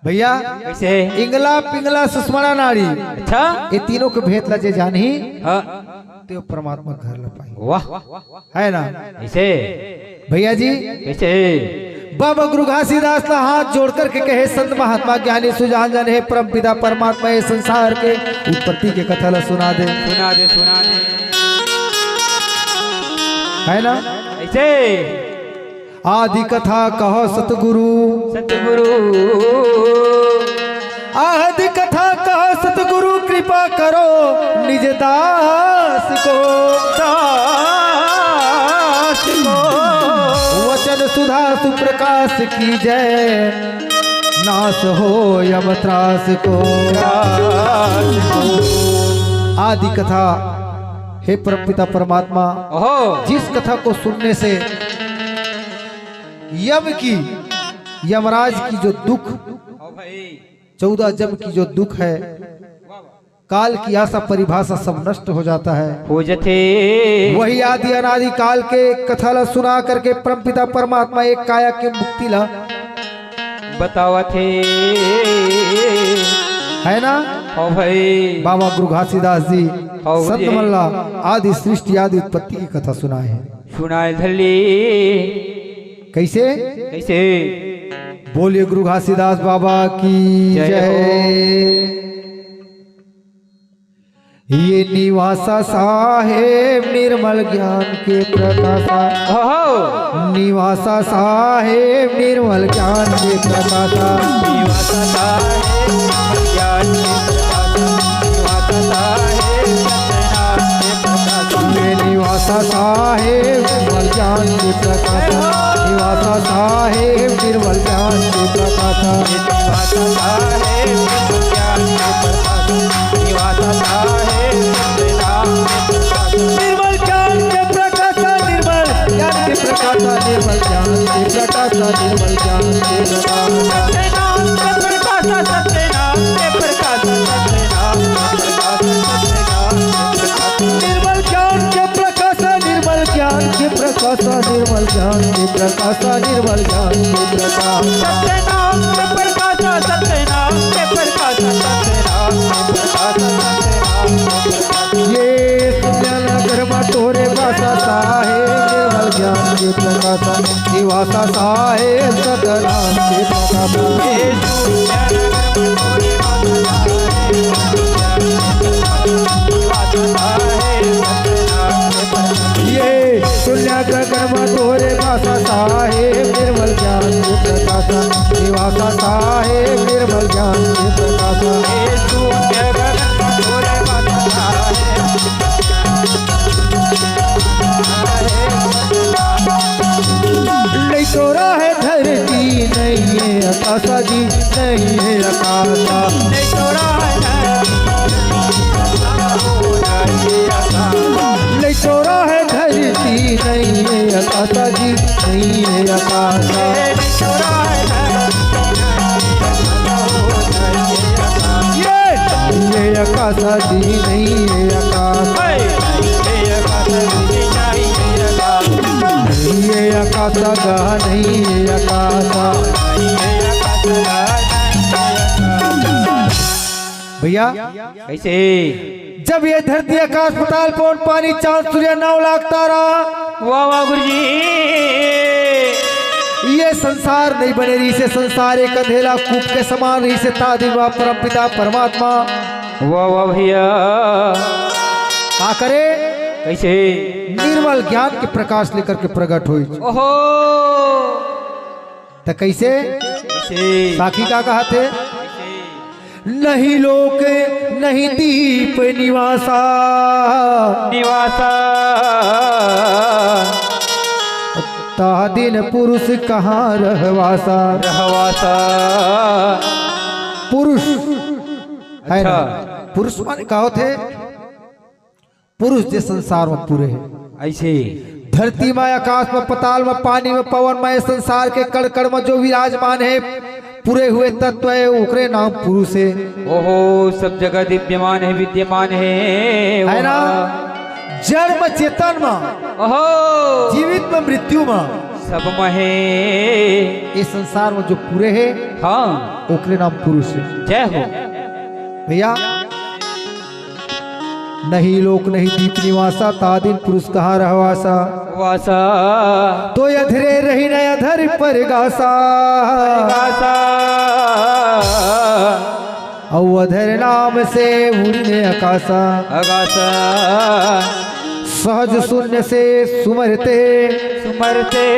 भैया, कैसे? इंगला पिंगला सुषमणा नाड़ी, अच्छा। ये तीनों के भेद ला जे जानही, हाँ। ते परमात्मा घर ला पाही। वाह। है ना? कैसे? भैया जी, कैसे? बाबा गुरु घासीदास ला हाथ जोड़ करके कहे, संत महात्मा ज्ञानी सुजान जन, हे परम पिता परमात्मा, ये संसार के उत्पत्ति के कथा ला सुना दे। सुना दे, सुना दे। है ना? कैसे? आदि कथा कहो सतगुरु। सतगुरु। आदि कथा कहो सतगुरु, कृपा करो निज दास को। दास को। वचन सुधा सुप्रकाश की जय, नाश हो यम त्रास को। त्रास को। आदि कथा, हे परमपिता परमात्मा, ओहो। जिस कथा को सुनने से यम की, यमराज की जो दुख, ओ भाई। चौदह जम की जो दुख है, काल की आशा परिभाषा सब नष्ट हो जाता है। हो जथे। वही आदि अनादि काल के कथा ला सुना करके परमपिता परमात्मा एक काया के मुक्ति ला बतावत हे। है ना? ओ भाई। बाबा गुरु घासीदास जी ओ संत भाई। मन ला आदि सृष्टि आदि उत्पत्ति की कथा सुनाए हे। सुनाए धरली। कैसे? कैसे? बोलिए गुरु घासीदास बाबा की जय जय। हो। ये निवासा साहेब निर्मल ज्ञान के प्रकाशा। ओहो। निवासा साहेब निर्मल ज्ञान के प्रकाशा। निवासा साहेब ज्ञान के प्रकाशा। निवासा साहेब सत्यनारायण के प्रकाशा। ये निवासा साहेब निर्मल ज्ञान के प्रकाशा। निवासा साहेब निर्मल ज्ञान के प्रकाशा। ये निवासा साहेब निर्मल ज्ञान के प्रकाशा। निवासा साहेब सत्यनारायण के प्रकाशा। निर्मल ज्ञान के प्रकाशा, निर्मल ज्ञान के प्रकाशा, निर्मल ज्ञान के प्रकाशा, निर्मल ज्ञान के प्रकाशा। सत्यनारायण के प्रकाशा, सत्यनारायण के प्रकाशा, सत्यनारायण के प्रकाशा, सत्यनारायण के प्रकाशा। निर्मल ज्ञान के प्रकाशा, निर्मल ज्ञान के प्रकाशा, निर्मल ज्ञान के प्रकाशा, निर्मल ज्ञान के प्रकाशा। सत्यनारायण के प्रकाशा, सत्यनारायण के प्रकाशा, सत्यनारायण के प्रकाशा, सत्यनारायण के प्रकाशा। ये सुरनगर मा तोरे बासा साहेब निर्मल ज्ञान के प्रकाशा। निवासा साहेब सतनाम के प्रकाशा। ये सुरनगर मा तोरे बासा साहेब निर्मल ज्ञान के प्रकाशा। निवासा साहेब निर्मल ज्ञान के प्रकाशा। नहीं तोरा है धरती, नहीं है आकाशा जी, नहीं है आकाशा। नहीं तोरा है धरती, नहीं है आकाशा। नहीं तोरा है धरती, नहीं है आकाशा जी, नहीं है आकाशा। ये, ये आकाशा जी, नहीं है आकाशा। ये आकाशा गा नहीं, ये आकाशा। भैया, कैसे? जब ये धरती, आकाश, पाताल, पवन, पानी, चांद, सूर्य, नौ लाख तारा, वाह, वाह, गुरुजी। ये संसार नहीं बने रहिसे, संसार एक अंधेला कूप के समान रहिसे, तादिन मा परमपिता परमात्मा, वाह, वाह, भैया। का करे? कैसे? निर्मल ज्ञान के प्रकाश लेकर के प्रकट होइस। ओहो। त कैसे? कैसे? साखी का कहत हे? कैसे? नहीं लोक नहीं दीप निवासा। निवासा। तादिन पुरुष कहाँ रहवासा। रहवासा। पुरुष है ना? अच्छा। पुरुष माने का होथे? पुरुष जे संसार मा पुरे हे। ऐसे। धरती मा, आकाश मा, पाताल मा, पानी मा, पवन मा, ये संसार के कण कण मा जो विराजमान हे, पुरे हुए तत्व हे, ओकरे नाम पुरुष हे। ओहो, सब जगह दिव्यमान हे, विद्यमान हे। है ना? जड़ मा, चेतन मा, ओहो। जीवित मा, मृत्यु मा, तब महे। ये संसार में जो पूरे हे, हाँ। ओकरे नाम पुरुष हे। जय हो। भैया, नहीं लोक नहीं दीप निवासा, ता दिन पुरुष कहाँ रहवासा। वासा। तो अधरे रही न अधर परगासा। परगासा। अउ अधर नाम से उड़िन अकासा। अकासा। सहज शून्य से सुमरते। सुमरते।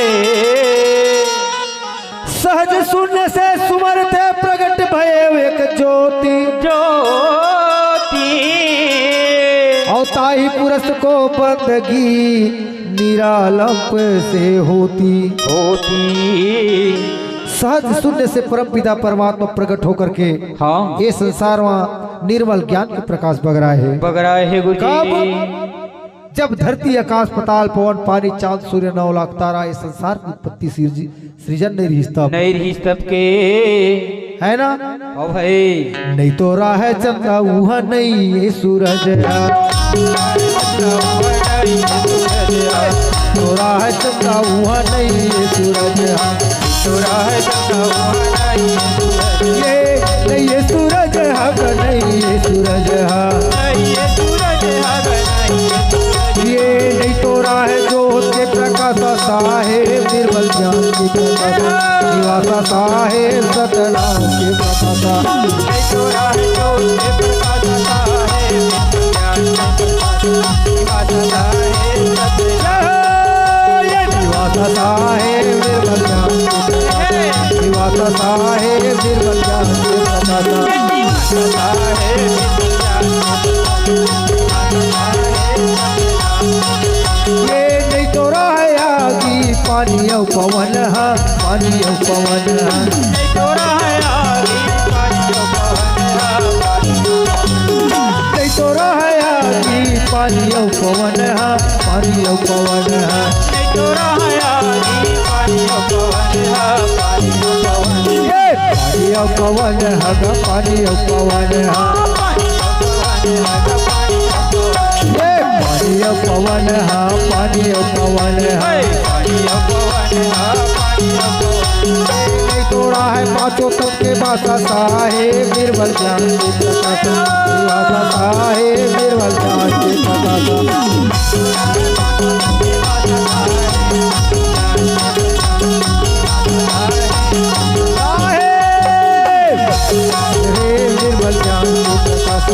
सहज शून्य से सुमरते प्रगट भये एक ज्योति। ज्योति। अउ ताही पुरुष को बंदगी निरालंब से होती। होती। सहज शून्य से परमपिता परमात्मा प्रगट होकर के हाँ। ये संसार में निर्मल ज्ञान के प्रकाश बगराए हे। बगराए हे गुरुजी। कब? जब धरती, आकाश, पाताल, पवन, पानी, चांद, सूर्य, नौ लाख तारा, ये संसार की उत्पत्ति, सृजि-, सृजन नहीं रहिस तब। नहीं रहिस तब के। है ना? ओ भाई। नहीं तो राह चंदा उहा नहीं ये सूरज हा। तो राह चंदा उहा नहीं ये सूरज हा। तो राह चंदा उहा नहीं ये सूरज हा। ये नहीं ये सूरज हा, नहीं ये सूरज हा। नहीं ये सूरज हा, नहीं ये सूरज हा। ये नहीं तो राह जो के प्रकाश साहेब निर्मल ज्ञान के प्रकाश निवास साहेब सतनाम के प्रकाश। निवास साहेब निर्मल ज्ञान के प्रकाश। निवास साहेब निर्मल ज्ञान के प्रकाश। ये नहीं तो रहा आगी, पानी अउ पवन हा, पानी अउ पवन हा। नहीं तो रहा आगी, पानी अउ पवन हा, पानी अउ पवन हा। नहीं तो रहा आगी, पानी अउ पवन हा, पानी अउ पवन हा। नहीं तो रहा आगी, पानी अउ पवन हा, पानी अउ पवन हा। ये पानी अउ पवन हा गा, पानी अउ पवन हा। ये पानी अउ पवन हा, पानी अउ पवन हा। नहीं तो रहा पाँचों तत्व के वासा साहेब निर्मल ज्ञान के प्रकाश। वासा साहेब निर्मल ज्ञान के प्रकाश। साहेब निर्मल ज्ञान के प्रकाश।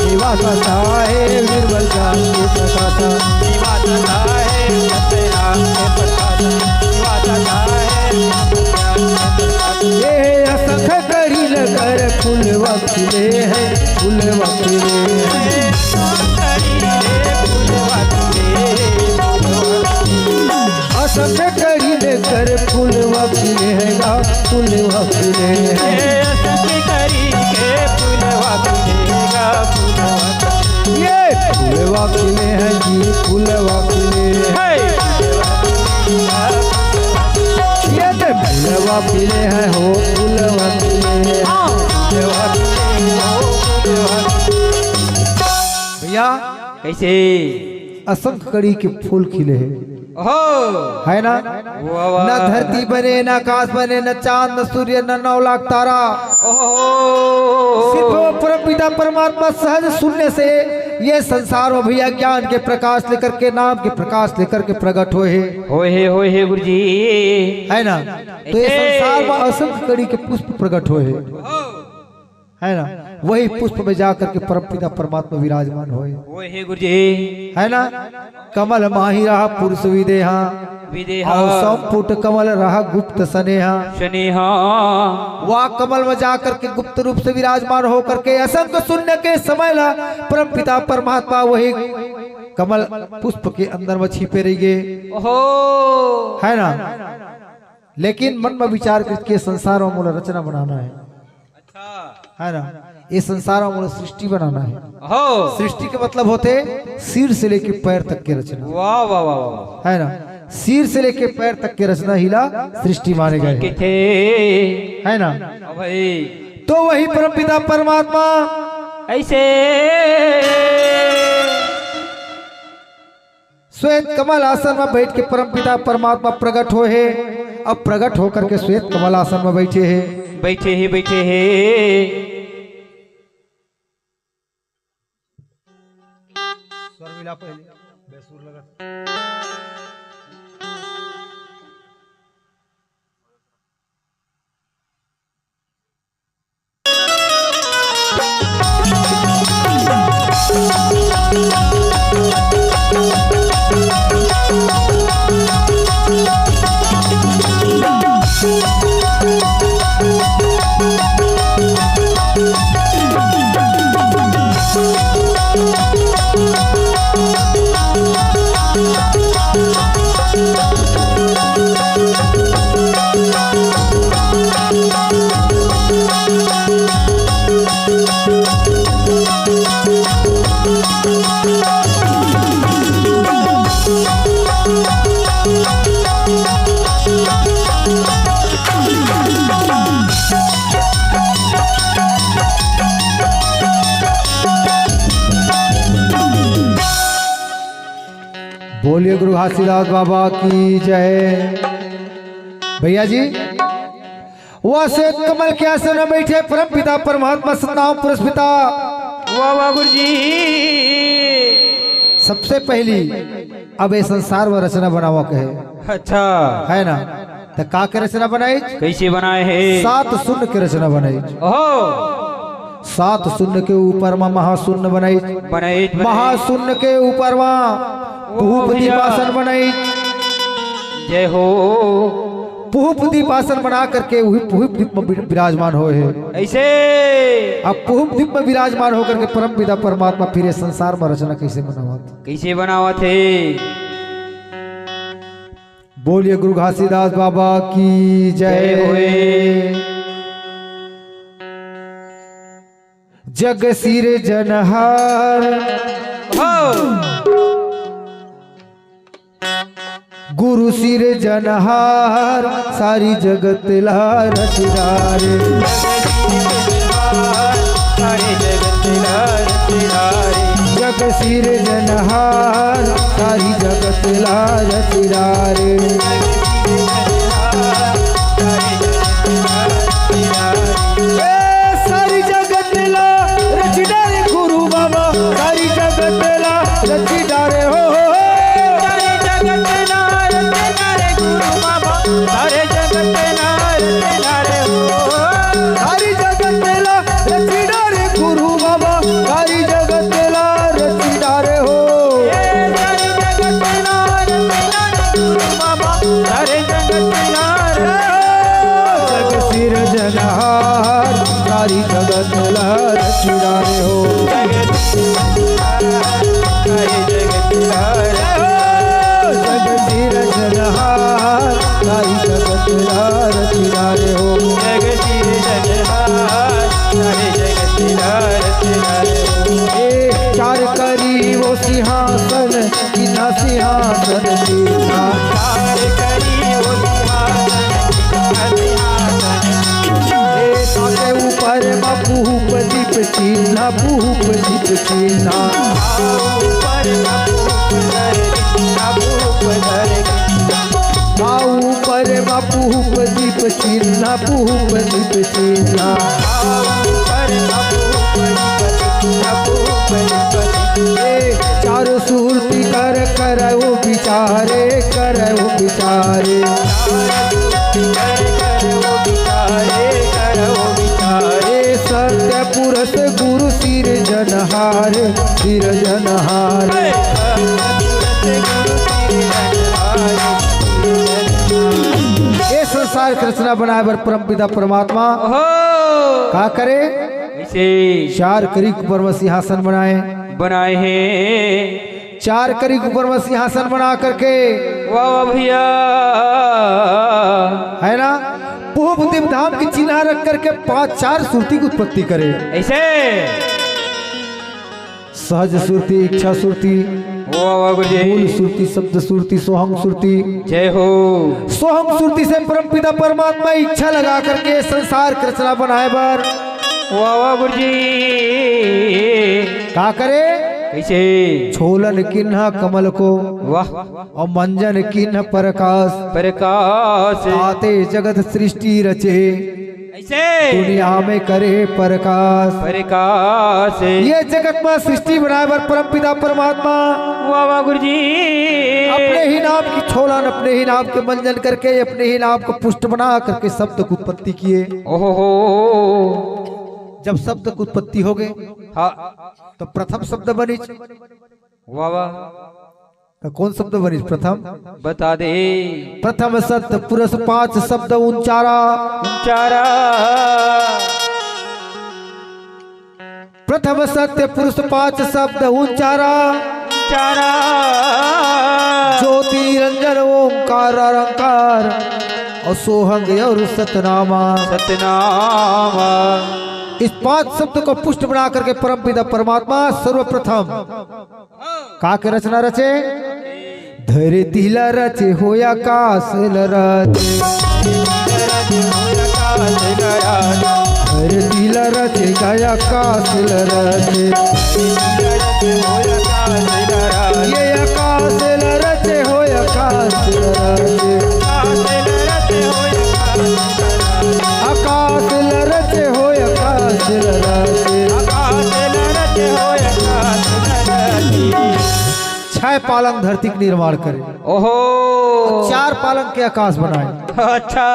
निवास साहेब निर्मल ज्ञान के प्रकाश। निवास साहेब सत्यनाम के प्रकाश। निवास साहेब सत्यनाम के प्रकाश। ये असंख करी नगर फूलवा खिले हैं, फूलवा खिले हैं। असंख करी नगर फूलवा खिले हैं गा, फूलवा खिले हैं। ये फूलवा खिले हैं जी, फूलवा खिले हैं। ये तो फूलवा खिले हैं हो, फूलवा खिले हैं। भैया, कैसे? असंख कड़ी के फूल खिले हे। ओहो। है ना? वाह, वाह। ना धरती बने, ना आकाश बने, ना चांद, ना सूर्य, ना नौ लाख तारा। ओहो। सिर्फ वो परम पिता परमात्मा सहज शून्य से ये संसार में भैया ज्ञान के प्रकाश लेकर के, नाम के प्रकाश लेकर के प्रकट होए हे। होए हे, होए हे गुरुजी। है ना? तो ये ऐसे संसार में असंख कड़ी के पुष्प प्रकट होए हे। ओहो। है ना, वही पुष्प में जा करके परम पिता परमात्मा विराजमान होए। होए हे गुरुजी। है ना, कमल माही रहा पुरुष विदेहा। विदेहा। अउ संपुट कमल रहा गुप्त सनेहा। सनेहा। वह कमल में जा करके गुप्त रूप से विराजमान हो करके असंख शून्य के समय ला परम पिता परमात्मा वही कमल पुष्प के अंदर में छिपे रहिगे। ओहो। है ना, लेकिन मन में विचार करके संसार में मोला रचना बनाना है। अच्छा। है ना, ये संसार में मोला सृष्टि बनाना है। हो। सृष्टि के मतलब होथे सिर से लेके पैर तक के रचना। वाह, वाह, वाह, वाह। है ना, सिर से लेके पैर तक के रचना ही ला सृष्टि माने गए। किथे? है ना? हाँ भाई। तो वही परम पिता परमात्मा ऐसे श्वेत कमल आसन में बैठ के परमपिता परमात्मा प्रकट होए हे। अब प्रकट होकर के श्वेत कमल आसन में बैठे हे। बैठे हे, बैठे हे। स्वर मिला पहले, बेसुर लगा। बोलिए गुरु घासीदास बाबा की जय। भैया जी, वह श्वेत कमल के आसन में बैठे परम पिता परमात्मा सतनाम पुरुष पिता। वाह, वाह, गुरु जी। सबसे पहली अब ये संसार में रचना बनावा कहे। अच्छा। है ना? त का के रचना बनाई? कैसे बनाए हे? सात शून्य के रचना बनाई। ओहो। सात शून्य के ऊपर में महाशून्य बनाई। बनाई, बनाई। महाशून्य के ऊपर में ओ पुहुप भैया। दीपासन बनाई। जय हो। पुहुप दीपासन बना करके वही पुहुप दीप में विर-, विराजमान होए हे। ऐसे। अब पुहुप दीप में विराजमान होकर के परम पिता परमात्मा फिर ये संसार में रचना कैसे बनावत? कैसे बनावत हे? बोलिए गुरु घासीदास बाबा की जय। जय होए। जग सिरजनहार। हो। गुरु सिरजनहार, सारी जगत ला रचि डारे। जग सिरजनहार, सारी जगत ला रचि डारे। ए, सारी जगत ला रचि डारे गुरु बाबा, सारी जगत ला रचि डारे हो, हो, हो। सारी जगत ला रचि डारे गुरु बाबा, सारे जगत ला रचि डारे हो। सारी जगत ला रचि डारे गुरु बाबा, सारी जगत ला रचि डारे हो। ए, सारी जगत ला रचि डारे गुरु बाबा, सारे जगत ला रचि जग सिरजनहार, सारी जगत ला रचि डारे हो। जग सिरजनहार, सारी जगत ला रचि डारे हो। जग सिरजनहार, सारी जगत ला रचि डारे हो। ए, चार करी वो सिंहासन, चिन्हा सिंहासन चिन्हा। चार करी वो सिंहासन, चिन्हा सिंहासन। ए, ताके ऊपर मा पुहुप दीप चिन्हा, पुहुप दीप चिन्हा। ऊपर मा पुहुप धर, चिन्हा पुहुप धर। मा ऊपर मा पुहुप दीप चिन्हा, पुहुप दीप चिन्हा। ऊपर मा पुहुप दीप चिन्हा, पुहुप दीप चिन्हा। ए, चारों सुरती कर करउ बिचारे, करउ बिचारे। ए सत्य पुरुष गुरु सिरजनहार, सिरजनहार। ये संसार के रचना बनाए बर परम पिता परमात्मा ओहो। का करे? ऐसे। चार करी के ऊपर में सिंहासन बनाए। बनाए हे। चार करी के ऊपर में सिंहासन बना करके। वाह, वाह भैया। है ना? पुहुप दीप धाम की चिन्हा रख करके पांच चार सुरती की उत्पत्ति करे। ऐसे। सहज सुरती, इच्छा सुरती, वाह, वाह, गुरु जी। मूल सुरती, शब्द सुरती, सोहम सुरती। जय हो। सोहम सुरती से परमपिता परमात्मा इच्छा लगा करके संसार के रचना बनाए बर। वाह, वाह, गुरु जी। का करे? कइसे? छोलन किन्ह कमल को, वाह। अउ मंजन किन्ह परकास। परकास। ताते जगत सृष्टि रचे। कइसे? दुनिया में करे परकास। परकास। ये जगत में सृष्टि बनाए बर परमपिता परमात्मा, वाह, वाह, गुरुजी। अपने ही नाम की छोलन, अपने ही नाम के मंजन करके, अपने ही नाम को पुष्ट बना करके शब्द की उत्पत्ति किए। ओहो हो। जब शब्द की उत्पत्ति हो गए, हाँ। तो प्रथम शब्द बनिस। वाह, वाह। तो कौन शब्द बनिस प्रथम? बता दे। प्रथम सत्य पुरुष पांच शब्द उच्चारा। उच्चारा। प्रथम सत्य पुरुष पांच शब्द उच्चारा। उच्चारा। ज्योति रंजन ओंकार अरंकार और सोहंग और सतनामा। सतनामा। इस पांच शब्द को पुष्ट बना करके परमपिता परमात्मा सर्वप्रथम का के रचना रचे? धरती ला रचे हो आकाश ला रचे। धरती ला रचे का आकाश ला रचे। ये आकाश ला रचे हो आकाश ला रचे। आकाश ला रचे हो आकाश ला रचे। छह पालंग धरती के निर्माण करे। ओहो। चार पालंग के आकाश बनाए। अच्छा।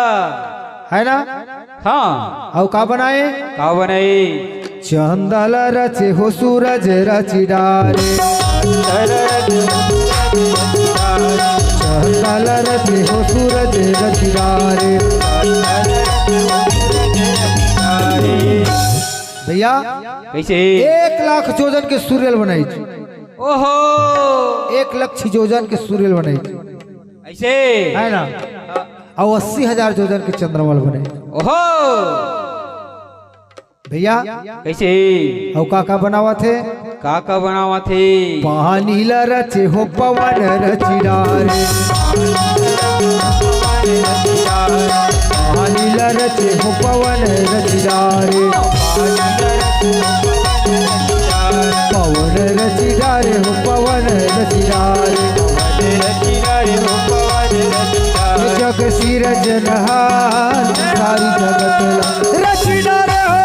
है ना? हाँ। अउ का बनाए? का बनाए? चंदा ला रचे हो सूरज रचि डारे। चंदा ला रचे हो सूरज रचि डारे। भैया, कइसे? एक लाख जोजन के सूर्य ल बनाइस। ओहो। एक लक्ष जोजन के सूर्य ल बनाइस। अइसे? है ना? अउ अस्सी हजार जोजन के चंद्रमा ल बनाइस। ओहो। भैया, कइसे? अउ का का बनावत हे? का का बनावत हे? पानी ला रचे हो पवन रचि डारे। पानी ला रचे हो पवन रचि डारे। पवन रचि डारे हो पवन रचि डारे। जग सिरजनहार सारी जगत ला रचि डारे हो।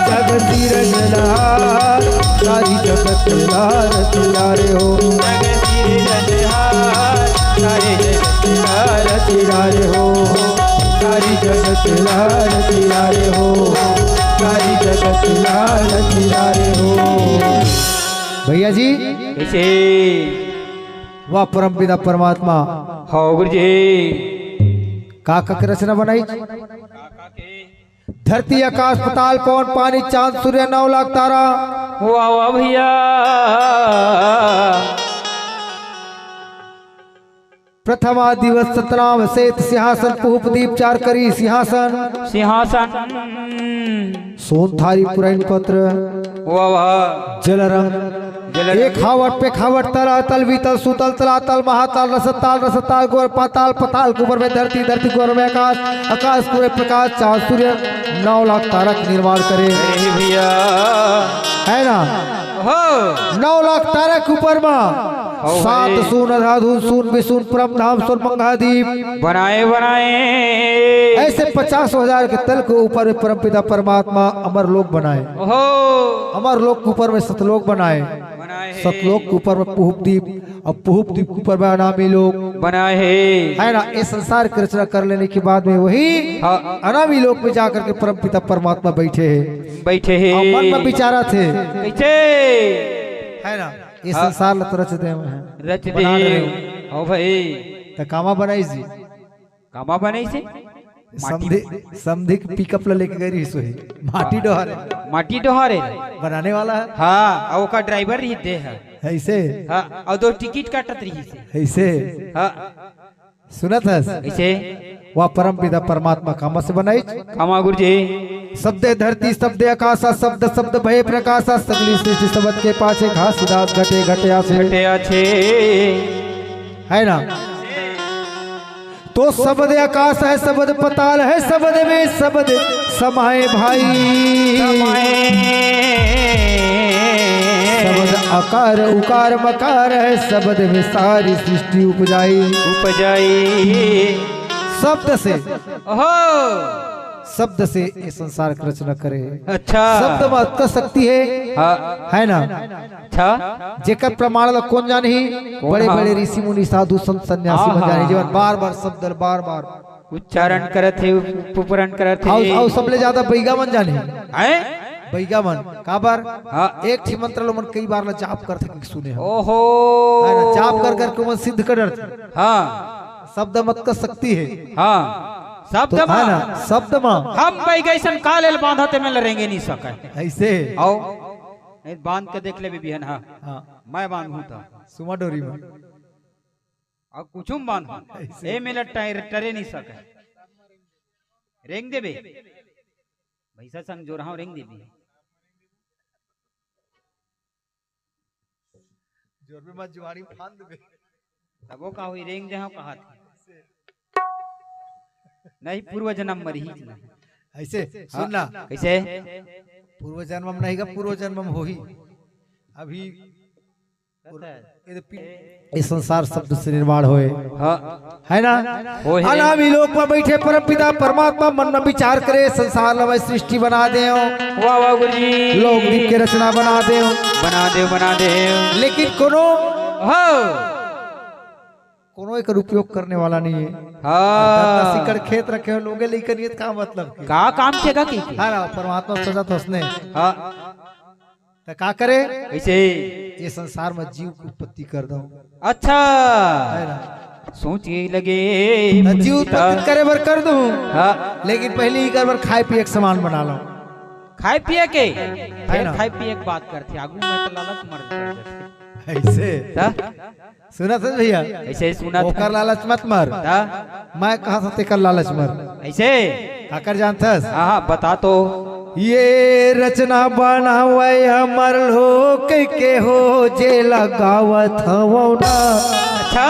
जग सिरजनहार सारी जगत ला रचि डारे हो। रचि डारे हो। सारी जगत ला रचि डारे हो। सारी जगत ला रचि डारे हो। भैया जी, कइसे? वाह परमपिता परमात्मा। हव गुरु जी। का का के रचना बनाइस? धरती आकाश पताल पवन पानी चांद सूर्य नौ लाख तारा। वाह वाह भैया। प्रथमा दिवस सतनाम सेत सिंहासन पुहप दीप चार करी सिंहासन। सिंहासन। सोन थारी पुरैन पत्र। वाह वाह। जल रंग। जल रंग। एक हावट पे खावट तला तल बीतल सुतल तला तल महाताल रसताल रसताल गोर पाताल पताल कुबर में धरती धरती गोर में आकाश आकाश पूरे प्रकाश चार सूर्य नौ लाख तारक निर्माण करे। अरे भैया। है ना? हो। नौ लाख तारक ऊपर मा। हो सात भाई। सून अधाधुन सून विसून परम धाम सून मंगादीप। बनाए, बनाए। ऐसे पचास हजार के तल के ऊपर में परमपिता परमात्मा अमर लोक बनाए। ओहो। अमर लोक के ऊपर में सतलोक बनाए। बनाए हे। सतलोक के ऊपर में पुहपदीप, अब पुहपदीप के ऊपर में अनामी लोक। बनाए हे। है ना, ये संसार की रचना कर लेने के बाद में वही हाँ। अनामी लोक में जाकर के परमपिता परमात्मा बैठे हे। बैठे हे। और मन में विचारत हे। कैसे? है ना, ये हाँ। संसार ला तो रच दे हैं। रच दे बना रहे हैं। हो। हो भाई। तो कामा बनाइस जी। कामा बनाइस जी? माटी समधी, समधी के पिकअप ला लेके गई रहिस होही। माटी डोहारे। माटी डोहारे। बनाने वाला है। हाँ, और ओकर ड्राइवर रहिस हे। ऐसे? हाँ, और दो टिकट काटत रहिस हे। ऐसे? हाँ। सुनत हस? ऐसे? वाह परमपिता परमात्मा कामा से बनाइस? कामा गुरु जी। शब्दे धरती, शब्दे आकाशा, शब्द, शब्द भय प्रकाशा, सगली सृष्टि शब्द के पाछे घासीदास घटे घटे आछे। घटे आछे। है ना? तो शब्द आकाश है, शब्द पाताल है, शब्द में शब्द समाए भाई। समाए। शब्द अकार उकार मकार है, शब्द में सारी सृष्टि उपजाई। उपजाई। शब्द से, ओहो। शब्द से ये संसार की रचना करे। अच्छा। शब्द में अतका शक्ति है, हाँ। है ना? अच्छा। जेकर प्रमाण ला कोन जानही? कोन बड़े हा? बड़े ऋषि मुनि साधु संत सन्यासी हाँ, मन हाँ, जाने, हाँ। जेमन बार बार शब्द ल बार बार उच्चारण करत हे, उप-, उपरण करत हे। अउ, अउ सबले ज्यादा बइगा मन जाने। हैं? बइगा मन। काबर? हाँ। एक ठी मंत्र ल ओमन कई बार ला जाप करथे, सुने हन। ओहो। है ना? जाप कर करके ओमन सिद्ध कर डरथे। हाँ। शब्द म अतका शक्ति हे। हाँ। शब्द तो म। है ना? शब्द म। हम बइगा अइसन का ले ल बांधत हे, में ल रेंगे नहीं सकय। अइसे। आओ। नहीं, बांध के देख लेबे बिहन, हाँ। हाँ। मैं बांधहूँ त। सुमा डोरी में। अउ कुछू म बांधहूँ। अइसे। ए, में ल टरे, टरे नहीं सकय। रेंग देबे। भैंसा संग जोरहा रेंग देबे। जोरबे मत, जुआरी फांद देबे। तबो का होही, रेंग देहूँ कहाथे। नहीं, पूर्व जन्म म रहिस ना। अइसे, हाँ, सुन ना। कइसे? पूर्व जन्म म नहीं गा, पूर्व जन्म म होही। अभी ये पी-, ये संसार शब्द से निर्माण होय। हाँ। है ना? होय हे। अनामी लोक म बइठे परमपिता परमात्मा मन म विचार करे, संसार ल मैं सृष्टि बना देंव। वाह, वाह, गुरुजी। लोक दीप के रचना बना देंव। बना देंव, बना देंव। लेकिन कोनो, हाँ। कोनो एकर उपयोग करने वाला नहीं हे। हाँ। दस एकड़ खेत रखे हो, लोगे लइका नियत का मतलब के? का काम के का की? हाँ ना, परमात्मा सजा तो उसने। हाँ। त का करे? कइसे? ये संसार म जीव के उत्पत्ति कर दंव। अच्छा। है ना? सोचे लगे त जीव उत्पत्ति करे बर कर दूं। हाँ। लेकिन पहिली इकर बर खाए पिए के सामान बना लंव। खाए पिए के? है ना? खाए पिए के बात करथे, आगू में तो लालच मर जाथे। अइसे? त? सुनत हस भैया? अइसे ही सुनत हस। ओकर लालच मत मर। त? मैं कहत हंव तेकर लालच मर। अइसे? काकर जानथस? हाँ, हाँ, बता तो। ये रचना बनावय अमर लोक के हो, जेला गावत हवंव ना। अच्छा?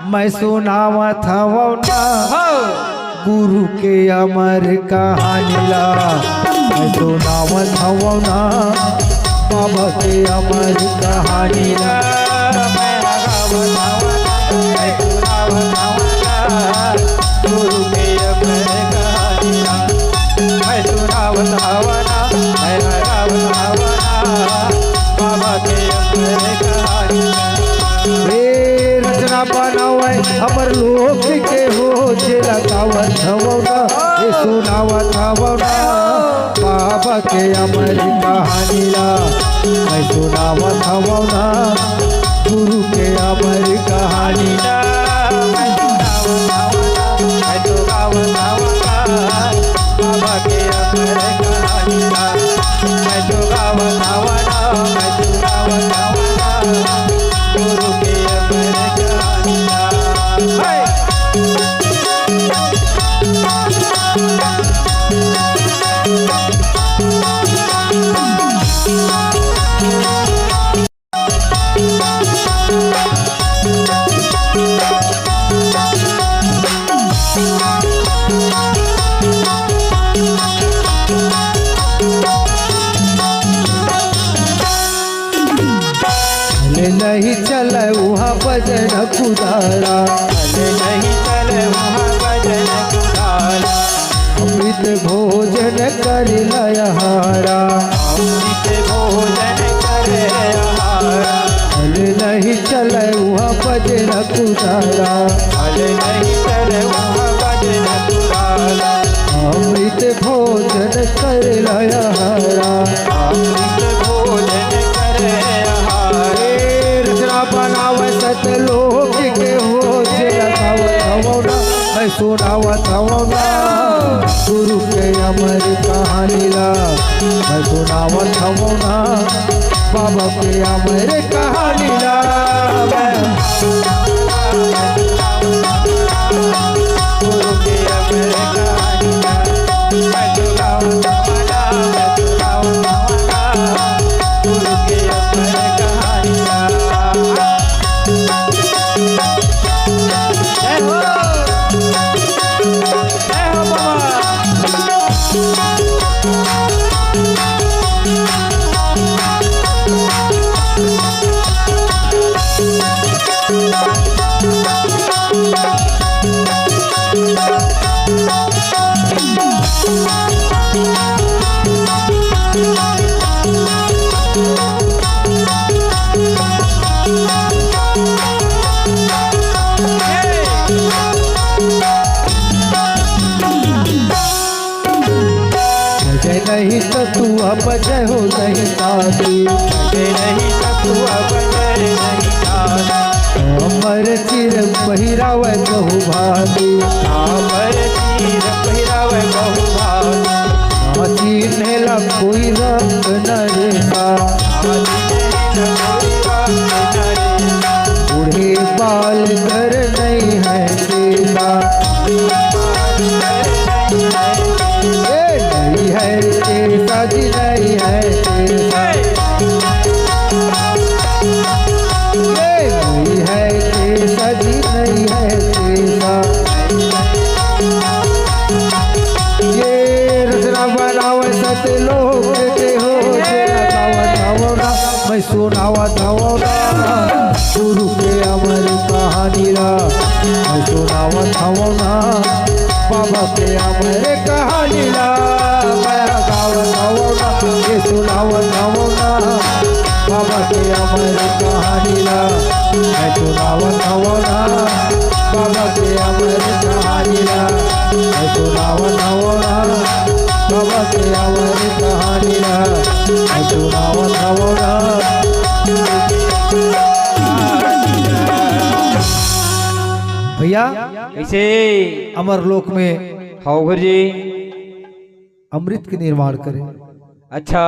मैं सुनावत हवंव ना। हो। गुरु के अमर कहानी ला मैं सुनावत हवंव ना, बाबा के अमर कहानी ला। मैं सुनावत हवंव ना, गुरु के अमर कहानी ला। मैं सुनावत हवंव ना, मैं गावत हवंव ना, बाबा के अमर कहानी ला। हे रचना बनावय अमर लोक के हो, जेला गावत हवंव ना, ए सुनावत हवंव ना, बाबा के अमर कहानी ला। मैं सुनावत हवंव ना, गुरु के अमर कहानी ला। मैं सुनावत हवंव ना, मैं तो गावत हवंव ना, बाबा के अमर कहानी ला। मैं तो गावत हवंव ना, मैं तो गावत हवंव ना, गुरु के अमर कहानी ला। हे! अरे नहीं चले उहाँ बजन कुदारा। अरे नहीं चले उहाँ बजन कुदारा। अमृत भोजन कर लय हारा। अमृत भोजन कर लय हारा। अरे नहीं चले उहाँ बजन कुदारा। अरे नहीं चले उहाँ बजन कुदारा। अमृत भोजन कर लय हारा। अमृत भोजन कर लय हारा। ए रचना बनावय सतलोक के हो, जेला गावत हवंव ना, मैं सुनावत हवंव ना, गुरु के अमर कहानी ला, मैं सुनावत हवंव ना, बाबा के अमर कहानी ला। मैं जय नहीं सतुआ बजय हो नहीं साधु। जय नहीं सतुआ बजय नहीं साधु। अमर चिर पहिरावै बहुभागी। अमर चिर पहिरावै बहुभागी। ना चिन्हेला कोई रंग नरेसा। ना चिन्हेला कोई रंग नरेसा। बूढ़े बाल कर नहीं है केसा। ए, नहीं है केसा जी, नहीं है केसा। ए, नहीं है केसा जी, नहीं है केसा। ये रचना बनावै सतलोक के हो, जे लगावत आवो ना, मैं सुनावत आवो ना। गुरु के अमर कहानी ला मैं सुनावत हवं ना, बाबा के अमर कहानी ला मैं गावत हवं ना, ये सुनावत हवं ना, बाबा के अमर कहानी ला मैं सुनावत हवं ना, बाबा के अमर कहानी ला मैं सुनावत हवं ना, बाबा के अमर कहानी ला मैं सुनावत हवं ना। भैया, कैसे? अमर लोक में हव गुरुजी। अमृत के निर्माण करे। अच्छा।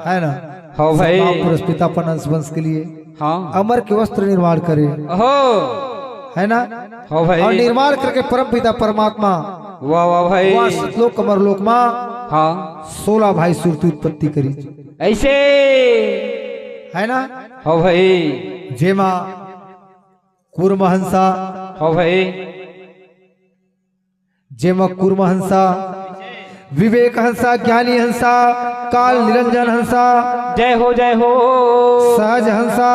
है ना? हव भाई। सतनाम पुरस्पिता अपन अंश वंश के लिए हाँ। अमर के वस्त्र निर्माण करे। हो। है ना? हव भाई। और निर्माण करके परम पिता परमात्मा वाह, वाह भाई। वाह सतलोक अमर लोक मा हाँ। सोलह भाई सुरती उत्पत्ति करी। ऐसे। है ना? हव भाई। जेमा कूर्म हंसा। हव भाई। जेमा कूर्म हंसा, विवेक हंसा, ज्ञानी हंसा, काल निरंजन हंसा, जय हो, जय हो। सहज हंसा,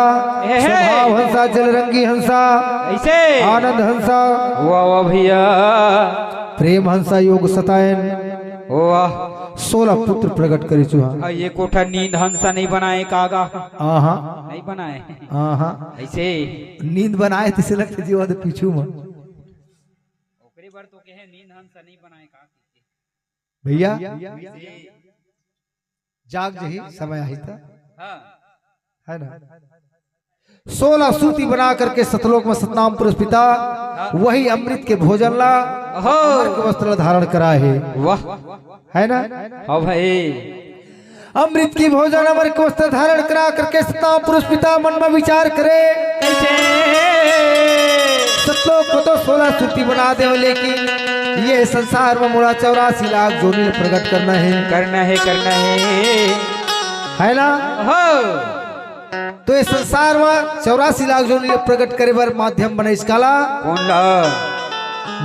हे, हे। स्वभाव हंसा, जलरंगी हंसा, ऐसे। आनंद हंसा, वाह, वाह भैया। प्रेम हंसा, योग सतायन, वाह। सोलह पुत्र प्रकट करे चुहा। आ, ये कोठा नींद हंसा नहीं बनाए कागा। आहा। नहीं बनाए। आहा। ऐसे। नींद बनाए तैसे लगथे जीवा दे पीछू में। ओकरे बर तो कहे नींद हंसा नहीं बनाए का। भैया, जाग जही समय आही त। हाँ। है ना? सोलह सूती बना करके सतलोक में सतनाम पुरस्पिता हाँ। वही अमृत के भोजन ला, ओहो। अमर के वस्त्र ला धारण करा हे। वाह। है ना? हाँ भाई। अमृत की भोजन अमर के वस्त्र धारण करा करके सतनाम पुरस्पिता मन में विचार करे। कैसे? सतलोक में तो सोलह सूती बना दे हो, लेकिन ये संसार में मोला चौरासी लाख जोनी प्रकट करना है। करना है, करना है। है ना? हो। तो ये संसार में चौरासी लाख जोनी प्रकट करे बर माध्यम बने इसका ला। कौन ला?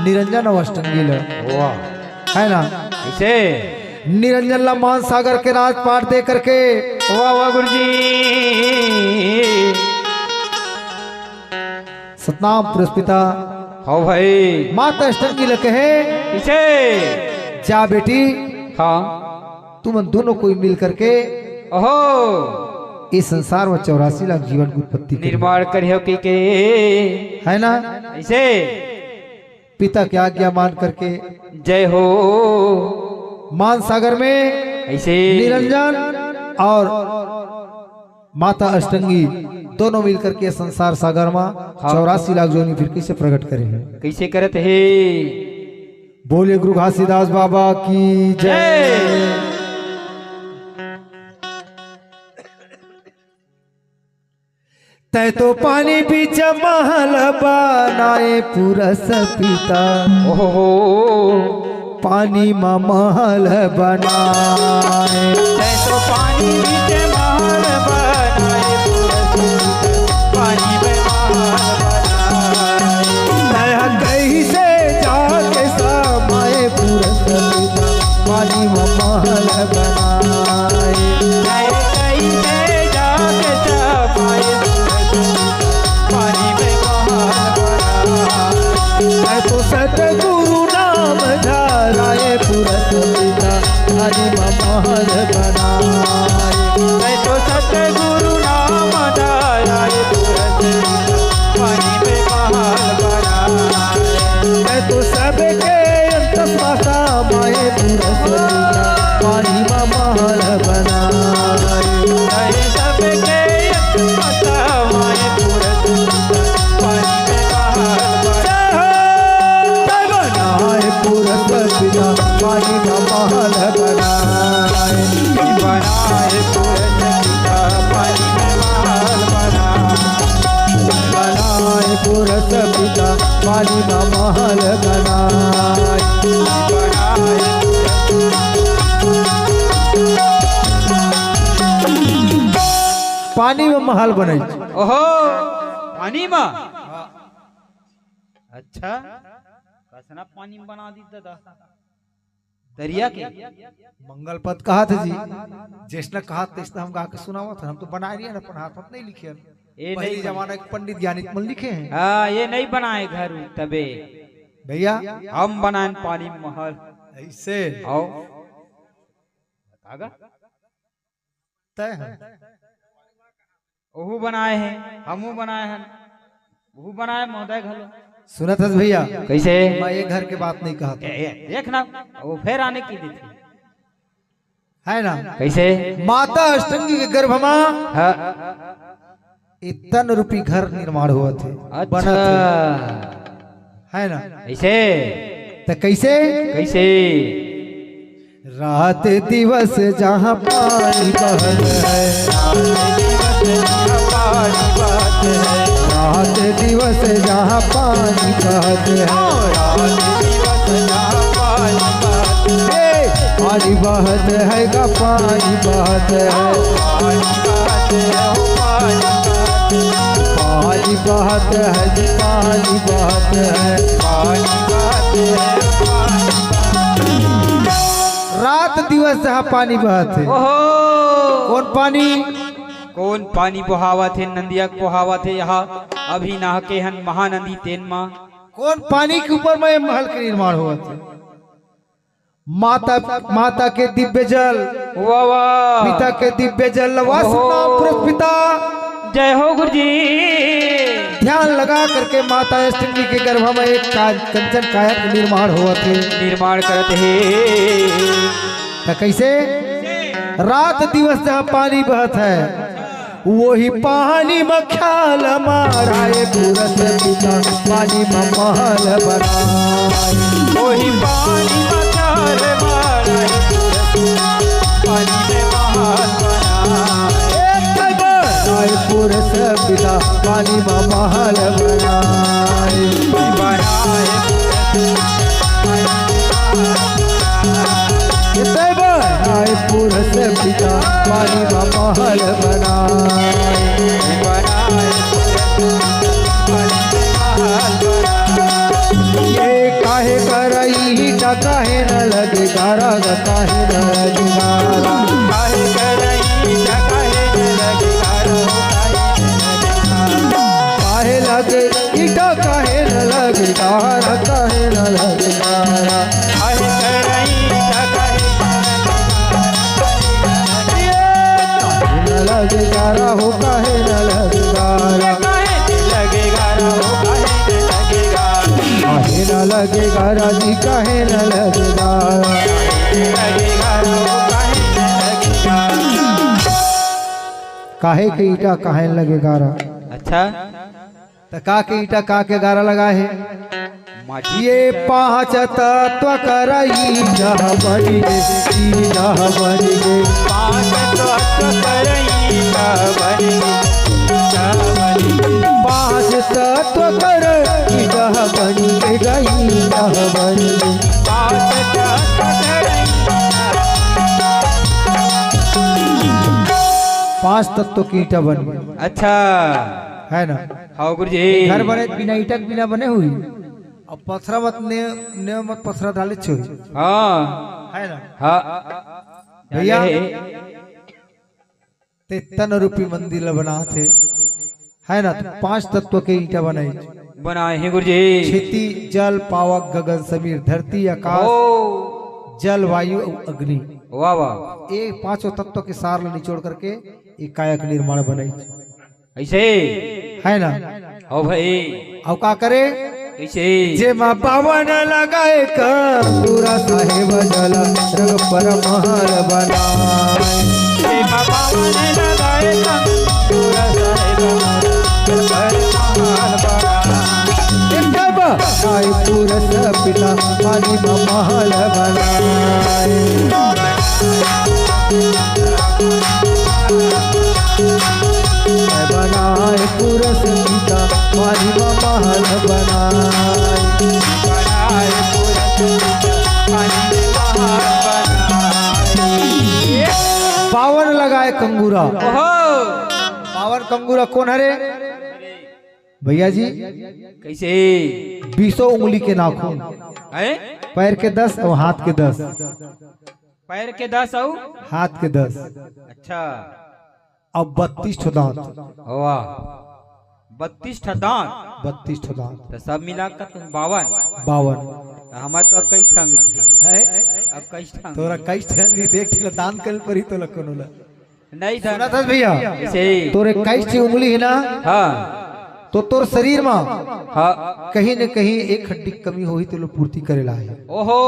निरंजन और अष्टंगी ला। वाह। है ना? ऐसे? निरंजन ला मान सागर के राजपाट दे करके वाह, वाह, गुरुजी। सतनाम पुरस्पिता। हाँ भाई। माता अष्टंगी ला कहे, कैसे? जा बेटी, हाँ। तुमन दोनों कोई मिल करके ओहो। इस संसार में चौरासी लाख जीवन की उत्पत्ति करी। निर्माण करियो की के। है ना? ऐसे। पिता की आज्ञा मान करके जय हो। मान सागर में ऐसे। निरंजन और माता अष्टंगी दोनों मिलकर के संसार सागर में हाँ। चौरासी लाख जोनी फिर कैसे प्रकट करे हैं? कैसे करत हे? बोले गुरु घासीदास बाबा की जय। जय। तै तो पानी बीच महल बनाए पुरस पिता। ओहो। पानी म महल बनाए। तै तो पानी बीच महल बनाए पुरस पिता। पानी में महल बनाए। तै ह कैसे जाके समाए पुरस पिता। पानी म महल बनाए। मैं कइसे जाके छपाए सूरज पिता, पानी में महल बनाए। मैं तो सतगुरु नाम धराए पुरस पिता, पानी म महल बनाए। मैं तो सतगुरु नाम धराए पुरस पिता, पानी में महल बनाए। मैं तो सबके अंतस भाषा माए पुरस पिता, पानी म महल बनाए। मैं सबके अंतस भाषा माए पुरस पिता, पानी में महल बनाए। बनाए पुरस पिता, पानी म महल बनाए। बनाए पुरस पिता, पानी में महल बनाए। बनाए पुरस पिता, पानी म महल बनाए। बनाए पुरस पानी म महल बनाई। ओहो, पानी म? अच्छा, कसना पानी म बना दी दादा? दरिया के? मंगल पद कहाथे जी, जैसना कहाथे तैसना हम गा के सुनावत हन, हम तो बनाए नहीं हन, अपन हाथ म नहीं लिखे हन। ए पहली नहीं बना- जमाना के पंडित ज्ञानी मन लिखे हैं। हाँ, ये नहीं बनाए घर तबे। भैया। हम बनाए पानी महल। ऐसे? आओ। कागा? तय है। ओहू बनाए हे, हमू बनाए हन, ओहू बनाए महोदय घलो। सुनत हस भैया? कइसे? मैं ये घर के बात नहीं कहत। ए, ए, देख ना, वो फेर आने की देथे। है ना? कइसे? माता अष्टंगी के गर्भ मा हाँ। ए तन रूपी घर निर्माण होवत हे, अच्छा। बनत हे। है ना? कइसे? त कइसे? कइसे? रात दिवस जहाँ पानी बहत है, रात दिवस जहाँ पानी बहत है, हे, पानी बहत है गा, पानी बहत है, पानी बहत है जी, पानी बहत है। रात दिवस जहाँ पानी बहत हे। ओहो। कौन पानी? कौन पानी बोहावत हे? नंदिया के बोहावत हे। यहाँ अभी नहा के हन महानदी तेन मा। कौन पानी के ऊपर में ये महल के निर्माण होवत हे? माता, माता के दिव्य जल, वाह, वाह। पिता के दिव्य जल, वासुदेव ओहो। पुरुष पिता। जय हो गुरु जी। ध्यान लगा करके माता अष्टमी के गर्भ में एक का-, कंचन काया के निर्माण होवत हे। निर्माण करत हे। त कइसे? रात दिवस जहाँ पानी बहत है, वही पानी म ख्याल मारा ए पुरस पिता, पानी म महल बनाए। वही पानी म ख्याल मारा ए पुरस पिता, पानी में महल बनाए। ए कइबर आए पुरस पिता, पानी म महल बनाए। बनाए। ए कइबर आए पुरस पिता, पानी म महल बनाए। ये काहे करई ईटा काहे न लगे गारा, ग काहे न लगे गारा। काहे करई ईटा काहे न लगे गारा, काहे न लगे गारा। काहे लगे ईटा काहे न लगे गारा, काहे न लगे गारा। काहे करई ईटा काहे न लगे गारा हो, काहे न लगे गारा। काहे लगे गारा हो, काहे न लगे गारा। काहे न लगे गारा जी, काहे न लगे गारा। काहे लगे गारा हो, काहे न लगे गारा। काहे के ईटा काहे न लगे गारा। अच्छा। त का के ईटा का के गारा लगाए हे? माटी ये पांच तत्व कर ईटा बनी गे, ईटा बनी गे। पांच तत्व कर ईटा बनी गे, ईटा बनी गे। पांच तत्व कर ईटा बनी गे, ईटा बनी गे। पांच तत्व कर ईटा। पांच तत्व के ईटा बनी गे। अच्छा। है ना? हाँ गुरु जी। घर बने बिना ईटा के बिना बने हुई। अब पथरा मत ने, ने मत पथरा डाले छो। हाँ। है ना? हाँ। भैया, जाने हे। ते तन रूपी मंदिर ल बनात हे, है ना? तो पांच तत्व के ईंटा बनाई। बनाए हे गुरुजी। क्षिति, जल, पावक, गगन, समीर, धरती, आकाश, ओ। जल, वायु अउ अग्नि। वाह, वाह। ये पांचों तत्व के सार ल निचोड़ करके ये काया के निर्माण बनाई। ऐसे? है ना? हो भाई। अउ का करे? कैसे? जेमा पावन लगाए का पूरा साहेब जला रंग परमार बनाए। जेमा पावन लगाए का पूरा साहेब जला रंग परमार बनाए। जब आई पुरस पिता पानी में महल बनाए। बनाए पुरस पिता पानी में महल बनाए। बनाए पुरस पिता पानी में महल बनाए। पावन लगाए कंगूरा। ओहो। पावन कंगूरा कौन हरे? भैया जी, कैसे? बीसों उंगली के नाखून। हैं? पैर के दस अउ हाथ के दस। पैर के दस अउ? हाथ के दस। अच्छा। अब बत्तीस ठो दांत। वाह, बत्तीस ठो दांत। बत्तीस ठो दांत। तो सब मिला के तो बावन। बावन। तो हमार तो इक्कीस ठो अंगरी हे। है? अब इक्कीस ठो अंगरी। तोरा इक्कीस ठो अंगरी, तो एक ठो दान करे परी तोला कोनो ला। नहीं था। सुना था भैया? ऐसे ही। तोर इक्कीस ठो उंगली हे ना? हाँ। तो तोर शरीर में हाँ। कहीं न कहीं एक हड्डी कमी होही, तो लो पूर्ति करे ला हे। ओहो।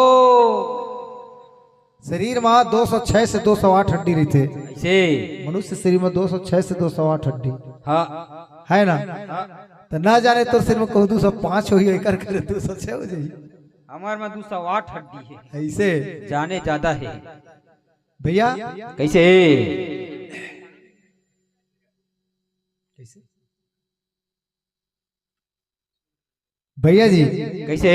शरीर में दो सौ छह से दो सौ आठ हड्डी रहिथे। ऐसे। मनुष्य शरीर में दो सौ छह से दो सौ आठ हड्डी। हाँ। है ना? हाँ। तो ना जाने तोर शरीर में कहूँ दो सौ पाँच होही, एकर करे दो सौ छह हो जाही। हमार में दो सौ आठ हड्डी हे। ऐसे। जाने ज्यादा हे। भैया। कैसे? कैसे? भैया जी, कैसे?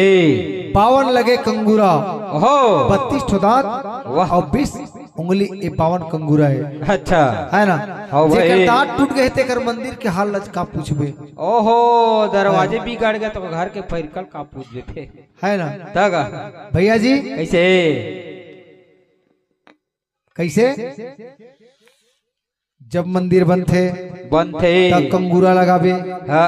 पावन लगे कंगूरा, ओहो। बत्तीस ठो दांत वाह। अउ बीस उंगली, ये पावन कंगूरा हे। अच्छा। है ना? हाँ भाई। जेकर दांत टूट गए, तेकर मंदिर के हाल आज का पूछबे? ओहो, दरवाजे हाँ। बिगड़ गए तो घर के पैरकल का पूछबे फिर? है ना? तगा। भैया जी। कैसे? कैसे? जब मंदिर बनथे, बनथे। तब कंगूरा लगाबे। हाँ।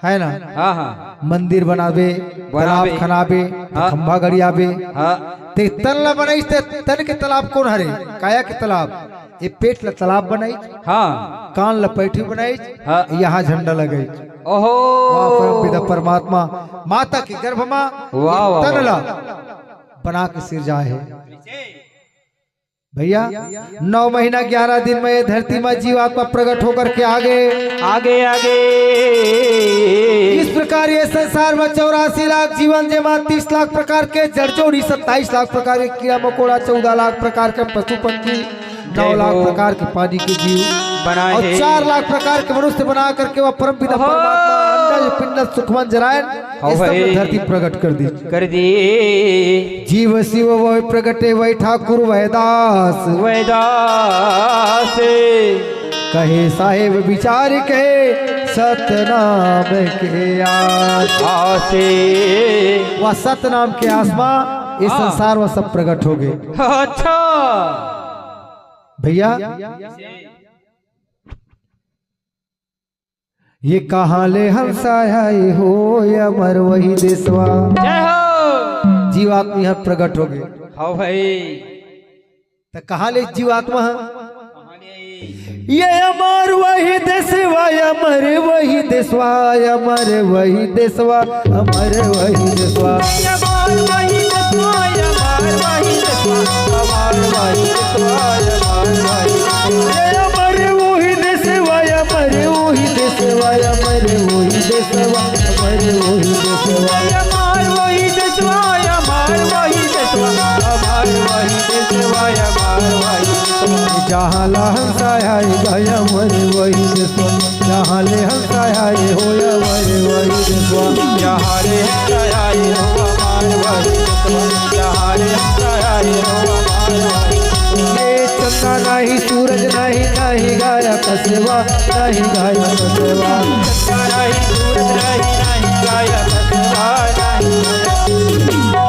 है ना? हाँ, हाँ। मंदिर बनाबे, बनाबे। तालाब खनाबे, हाँ। खंभा गड़ियाबे। हाँ। ते तन ला बनाइस, ते तन के तालाब कौन हरे? काया के तालाब। ये पेट ला तालाब बनाइस। हाँ। कान ला पैठी बनाइस। हाँ। यहाँ झंडा लगाइस। ओहो। वाह, परम पिता परमात्मा, माता के गर्भ मा वाह, ये वाह, तन वाह। ला बना के सिरजाए हे। भैया, नौ महीना ग्यारह दिन में ये धरती में जीवात्मा प्रकट होकर के आगे, आगे, आगे। इस प्रकार ये संसार में चौरासी लाख जीवन, जेमा तीस लाख प्रकार के जड़ जोड़ी, सत्ताईस लाख प्रकार के कीड़ा मकोड़ा, चौदह लाख प्रकार के पशु पंछी, नौ लाख प्रकार के पानी के जीव बनाए और हे। चार लाख प्रकार के मनुष्य बना करके वह परम पिता ओहो। परमात्मा अंडज पिंडज सूक्ष्म जरायन हाँ इस समय भाई। धरती प्रकट कर दी। कर दी। जीव शिव वही प्रगटे वही ठाकुर वही दास। वही दास। कहे साहेब विचार के सतनाम के आस। आसे। वह सतनाम के आसमा इस हाँ। संसार में सब प्रकट हो गए। अच्छा। भैया, ये कहाँ ले हंसा है हो, ये अमर वही देशवा। जय हो। जीवात्मा यहाँ प्रकट हो गए। हाँ भाई। तो कहाँ ले जीवात्मा है? ये अमर वही देशवा, अमर वही देशवा, अमर वही देशवा, अमर वही देशवा। अमर वही देशवा, अमर वही देशवा, अमर वही देशवा, अमर वही देशवा। अमर वही देशवा, अमर वही देशवा, अमर वही देशवा, अमर वही देशवा। अमर वही देशवा, अमर वही देशवा, अमर वही देशवा, अमर वही देशवा। जहाँ ला हंसा है, अमर वही देशवा। जहाँ ले हंसा है, हो अमर वही देशवा। जहाँ ले हंसा है, हो अमर वही देशवा। जहाँ ले हंसा है, हो अमर वही देशवा। ये चंदा नहीं, सूरज नहीं, नहीं गाया कसवा, नहीं गाया कसवा। चंदा नहीं, सूरज नहीं, नहीं गाया कसवा, नहीं।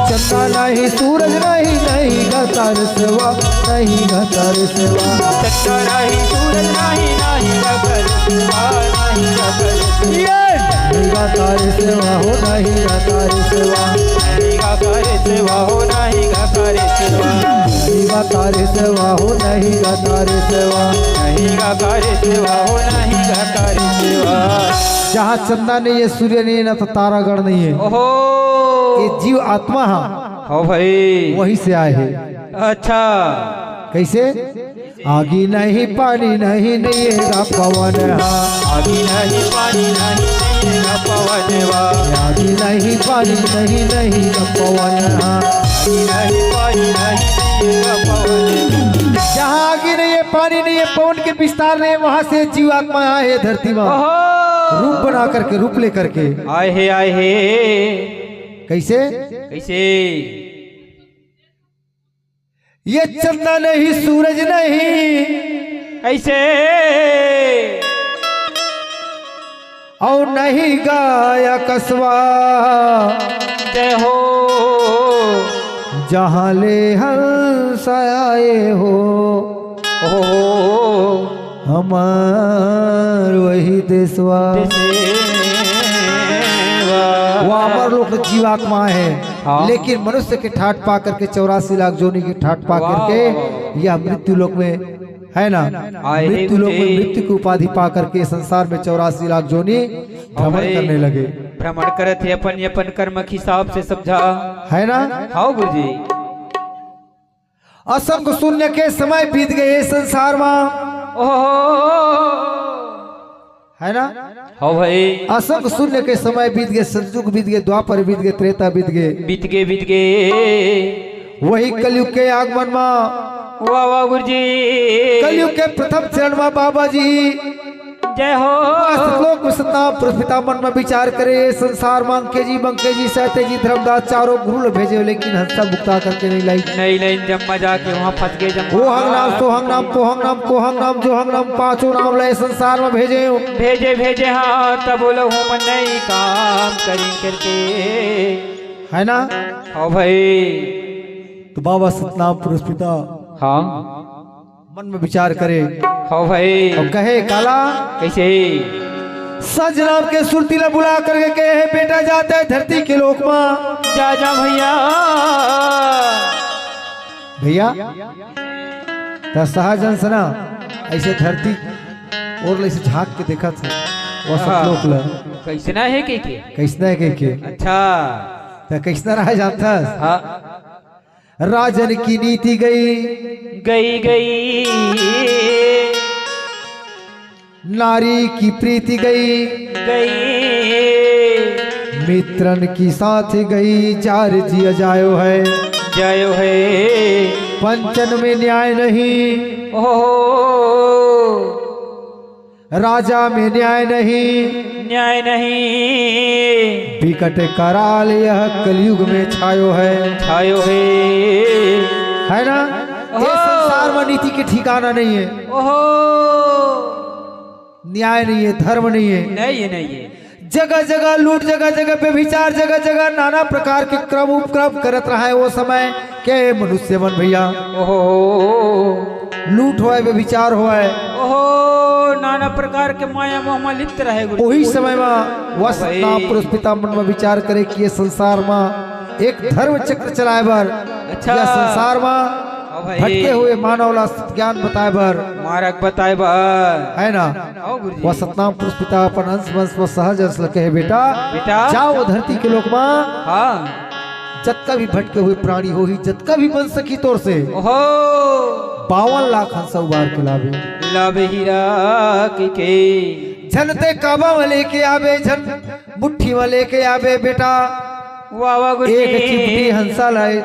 चंदा नहीं, सूरज नहीं, नहीं गाया तारे सेवा, नहीं गा तारे सेवा। चंदा नाही, सूरज नाही, नाही गा तारे सेवा, नाही गा तारे सेवा। ये! नहीं गा तारे सेवा हो, नहीं गा तारे सेवा। नहीं गा तारे सेवा हो, नहीं गा तारे सेवा। नहीं गा तारे सेवा हो, नहीं गा तारे सेवा। नहीं गा तारे सेवा हो, नहीं गा तारे सेवा। जहाँ चंदा नहीं है, सूर्य नहीं है, ना तो तारागण नहीं है। ओहो। ये जीव आत्मा हा। हाँ भाई। वहीं से आए हैं। अच्छा। कैसे? आगी नहीं, पानी नहीं, नहीं है गा पवन हा। आगी नहीं, पानी नहीं, नहीं है गा पवन हा। आगी नहीं, पानी नहीं, नहीं है गा पवन हा। आगी नहीं, पानी नहीं, नहीं है गा पवन हा। जहाँ आगी नहीं है, पानी नहीं है, पवन के विस्तार नहीं है, वहाँ से जीवात्मा आए है धरती में। ओहो। रूप बना करके, रूप लेकर के। आए है, आए है। कैसे? कैसे? ये चंदा नहीं, सूरज नहीं। कैसे? और नहीं गा आकासवा। जय हो। जहाँ ले हंस आए हो। ओहो। हमार वही देसवा। देसवा। वो अमर लोक जीवात्मा है, हाँ। लेकिन मनुष्य के ठाट पा करके, चौरासी लाख जोनी के ठाट पा वाह, करके वाह, वाह। यह मृत्यु लोक में, है ना, आए मृत्यु लोक में जी। मृत्यु की उपाधि पा करके संसार में चौरासी लाख जोनी भ्रमण भाई, करने लगे। भ्रमण करत हे अपन, अपन कर्म के हिसाब से समझा। है ना? हाँ गुरुजी। असंग शून्य के समय बीत गए संसार मा। ओहो। है ना? हाँ भाई। असंग शून्य के समय बीत गए, सतयुग बीत गए, द्वापर बीत गए, त्रेता बीत गए। बीत गए, बीत गए। वही कलयुग के आगमन मा। वाह, वाह, गुरुजी। कलयुग के प्रथम चरण मा बाबा जी जय हो। श्लोक में सतनाम पुरुष पिता मन में विचार करे, ये संसार में अंके जी, बंके जी, सहते जी, धर्मदास चारों गुरु ल भेजे, लेकिन हंसा मुक्ता करके नहीं लाई। नहीं, नहीं, जम्मा जाके वहाँ फंस गए, जम्मा। ओहंग नाम, सोहंग नाम, पोहंग नाम, कोहंग नाम, जोहंग नाम, पांचों नाम ले संसार में भेजे हो। भेजे, भेजे, हाँ, तब बोलो हूँ मन नहीं काम करी करके। है ना? हाँ भाई। तो बाबा सतनाम पुरुष पिता हाँ। मन में विचार करे। हाँ भाई। और कहे काला कैसे? सज नाम के सुरती ला बुला करके कहे, "हे बेटा, जाते धरती के लोक मा।" जा, जा भैया। भैया, त सहजन से ना ऐसे धरती और ऐसे झांक के देखत हे, वो हाँ। सतलोक ला। कैसना है के, के? कैसना है के, के? अच्छा। त कैसना रह जाता? हाँ। राजन की नीति गई, गई, गई। नारी की प्रीति गई, गई। मित्रन की साथ गई, चार जिया जायो है, जायो है। पंचन में न्याय नहीं, ओहो। राजा में न्याय नहीं, न्याय नहीं। विकट कराल यह कलयुग में छायो है, छायो है। है ना? ये ओहो। संसार में नीति के ठिकाना नहीं है, ओहो। न्याय नहीं है, धर्म नहीं है, नहीं है, नहीं है। जगह जगह लूट, जगह जगह व्यभिचार, जगह जगह नाना प्रकार के क्रम उपक्रम करत रहा है वो समय। के मनुष्य मन भैया, ओहो। लूट होय, व्यभिचार होय। ओहो, नाना प्रकार के माया मोह में लिप्त रहे गुरु। ओही समय में वह भाई। सतनाम पुरुष पिता मन में विचार करे कि ये संसार में एक धर्म चक्र चलाए बर, अच्छा। यह संसार में हाँ भाई। भटके हुए मानव ला ज्ञान बताए बर, मार्ग बताए बर। है ना? हाँ गुरुजी। वह सतनाम पुरुष पिता अपन अंश वंश व सहज अंश ल कहे, "बेटा, बेटा। जाओ धरती के लोक में।" हाँ। जतका भी भटके हुए प्राणी होही, जतका भी बन सकी तोर से, ओहो। बावन लाख हंसा उबार के लाबे। लाबे हीरा के के। झन ते काबा में लेके आबे, झन मुट्ठी में लेके आबे बेटा। वाह, वाह, गुरुजी। एक चिपटी हंसा लाए,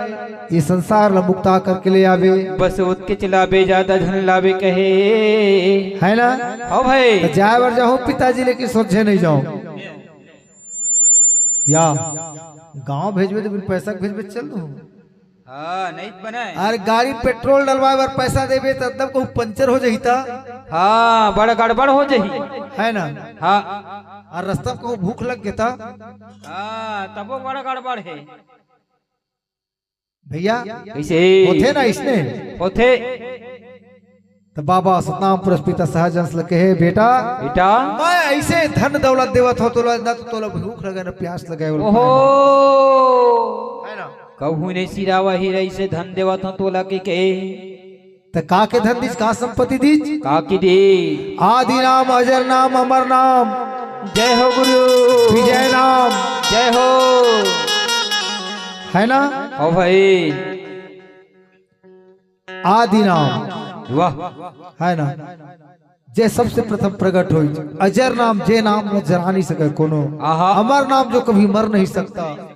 ये संसार ला मुक्ता करके ले आबे। बस ओतके च लाबे, ज्यादा झन लाबे कहे। है ना? हाँ भाई। तो जाए बर जाहूँ पिताजी, लेकिन सोझे नहीं जाहूँ। या गांव भेजबे तो बिन पैसा के भेजबे, चल दूं। हाँ, नहीं बनाए। अरे गाड़ी पेट्रोल डलवाए बर पैसा देबे त एकदम कहूँ पंचर हो जाही त। हाँ, बड़ गड़बड़ हो जाही। है ना? हाँ। और रास्ता में कहूँ भूख लग गया त। हाँ, तबो बड़ गड़बड़ है। भैया, कइसे? होथे ना इसने? होथे। त बाबा सतनाम पुरस पिता सहज अंश ल कहे, "बेटा, बेटा। मैं अइसे धन दौलत देवत हंव तोला, न तो तोला भूख लगे, न प्यास लगे।" ओहो। है ना? कभू नहीं सिरावा हीरा, अइसे धन देवत हंव तोला के, के। त का के धन दीस, का संपत्ति दीस? का के दीस? आदि नाम, अजर नाम, अमर नाम। जय हो गुरु। विजय नाम। जय हो। है ना? हो भाई। आदि नाम। वाह। है ना? जे सबसे प्रथम प्रगट होइस। अजर नाम, जे नाम ल जरा नहीं सके कोनो। आहा। अमर नाम जो कभी मर नहीं सकता।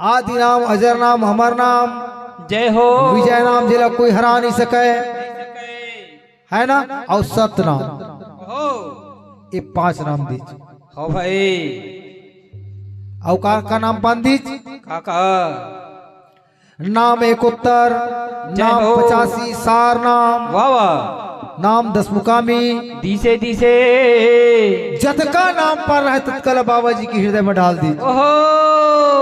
आदि नाम, अजर नाम, अमर नाम, जय हो। विजय नाम, जेला कोई हरा नहीं सके, है ना? अउ सत नाम, हो। ये पांच नाम दीस। हो भाई। अउ का, का नाम पान दीस? का, का? नाम एकोत्तर, जय नाम हो। पचासी, सार नाम, वाह, वाह। नाम दस मुकामी। दिसे, दिसे। जतका नाम पर रहे, ततका ला बाबा जी के हृदय में डाल दीस। ओहो।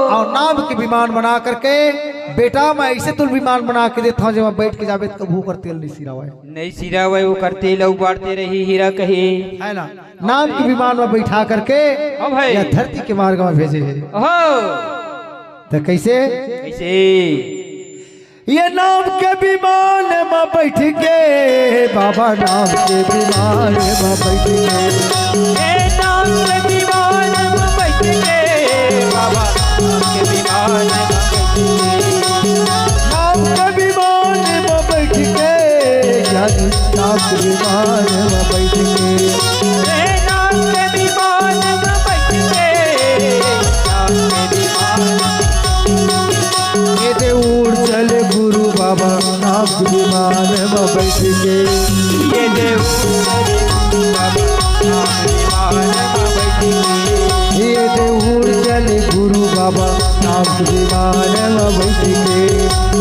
अउ नाम के विमान बना करके, बेटा, मैं अइसे तोला विमान बना के देथंव, जेमा बइठ के जाबे, त कभू ओकर तेल नहीं सिरावय। नहीं सिरावय, ओकर तेल अउ बाढ़ते रही, हीरा कही। है ना? नाम के विमान में बइठा करके, हाँ भाई। या धरती के मार्ग में भेजे हे। ओहो। त कइसे? कइसे? ये नाम के विमान म बइठ के, बाबा नाम के विमान म बइठ के। ये नाम के विमान म बइठ के, बाबा नाम के विमान म बइठ के। नाम के विमान म बइठ के, ज्ञानी नाम के विमान म बइठ के। ये नाम के विमान म बइठ के, नाम के विमान ये दे उड़ चले गुरु बाबा नाम के विमान म बइठ के। ये दे उड़ चले गुरु बाबा नाम के विमान म बइठ के। ये दे उड़ चले गुरु बाबा नाम के विमान म बइठ के।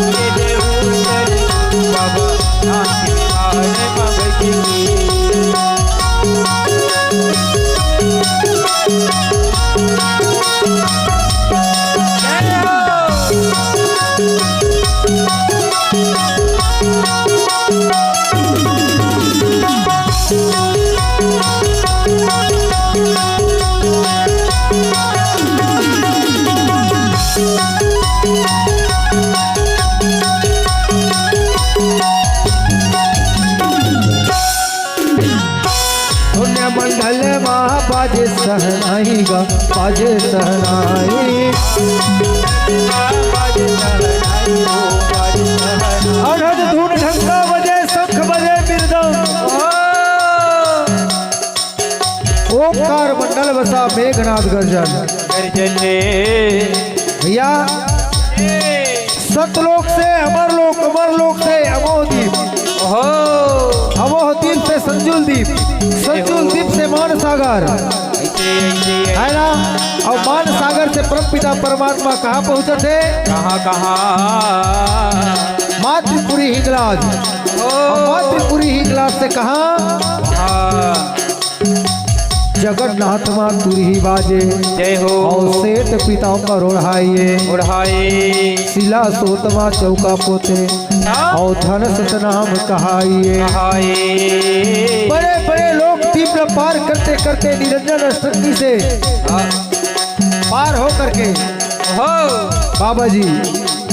ये दे उड़ चले गुरु बाबा नाम के विमान म बइठ के। पुण्य मंडल मा बाजे सहनाई गा, बाजे सहनाई। अनहद धुन ढंका बजे, शंख बजे, मृदंग। ओंकार मंडल बसा मेघनाद गर्जन। गर्जन। भैया, सतलोक से अमरलोक, अमरलोक से अमोह दीप, ओहो। अमोह दीप से संजुल दीप, संजुल दीप से मान सागर, ऐसे, ऐसे, है ना? अउ मान सागर से परमपिता परमात्मा कहाँ पहुँचत हे? कहाँ, कहाँ? मातृपुरी हिंगलाज। ओ। अउ मातृपुरी हिंगलाज से कहाँ? हाँ। जगन्नाथ मा तुरही बाजे, जय हो। अउ श्वेत पीताम्बर ओढ़ाइए, ओढ़ाए। शिला सोत मा चौका पोते, हाँ। अउ धन सतनाम कहाइए। कहाए। बड़े बड़े लोक दीप ला पार करते करते निरंजन अष्टमी से हाँ। पार हो करके हो। बाबा जी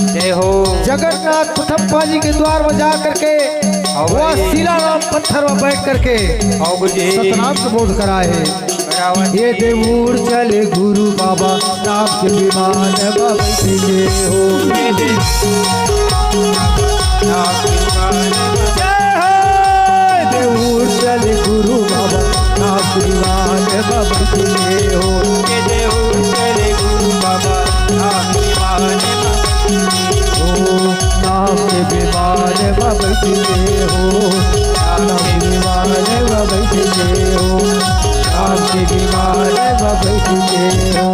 जय हो। जगन्नाथ प्रथम पाजी के द्वार में जा करके हाँ वह भाई। शिला नाम पत्थर में बैठ करके हाँ गुरुजी। सतनाम को बोध कराए हे। बराबर। ये देवूर चले गुरु बाबा नाम के विमान में बैठ के हो। ये देवूर चले गुरु बाबा नाम के विमान में जय हो। देवूर चले गुरु बाबा नाम के विमान में बैठ के हो। ये देवूर चले गुरु बाबा नाम के विमान में बैठ के हो। नाम के विमान में बैठ के हो। नाम के विमान में बैठ के हो। नाम के विमान में बैठ के हो।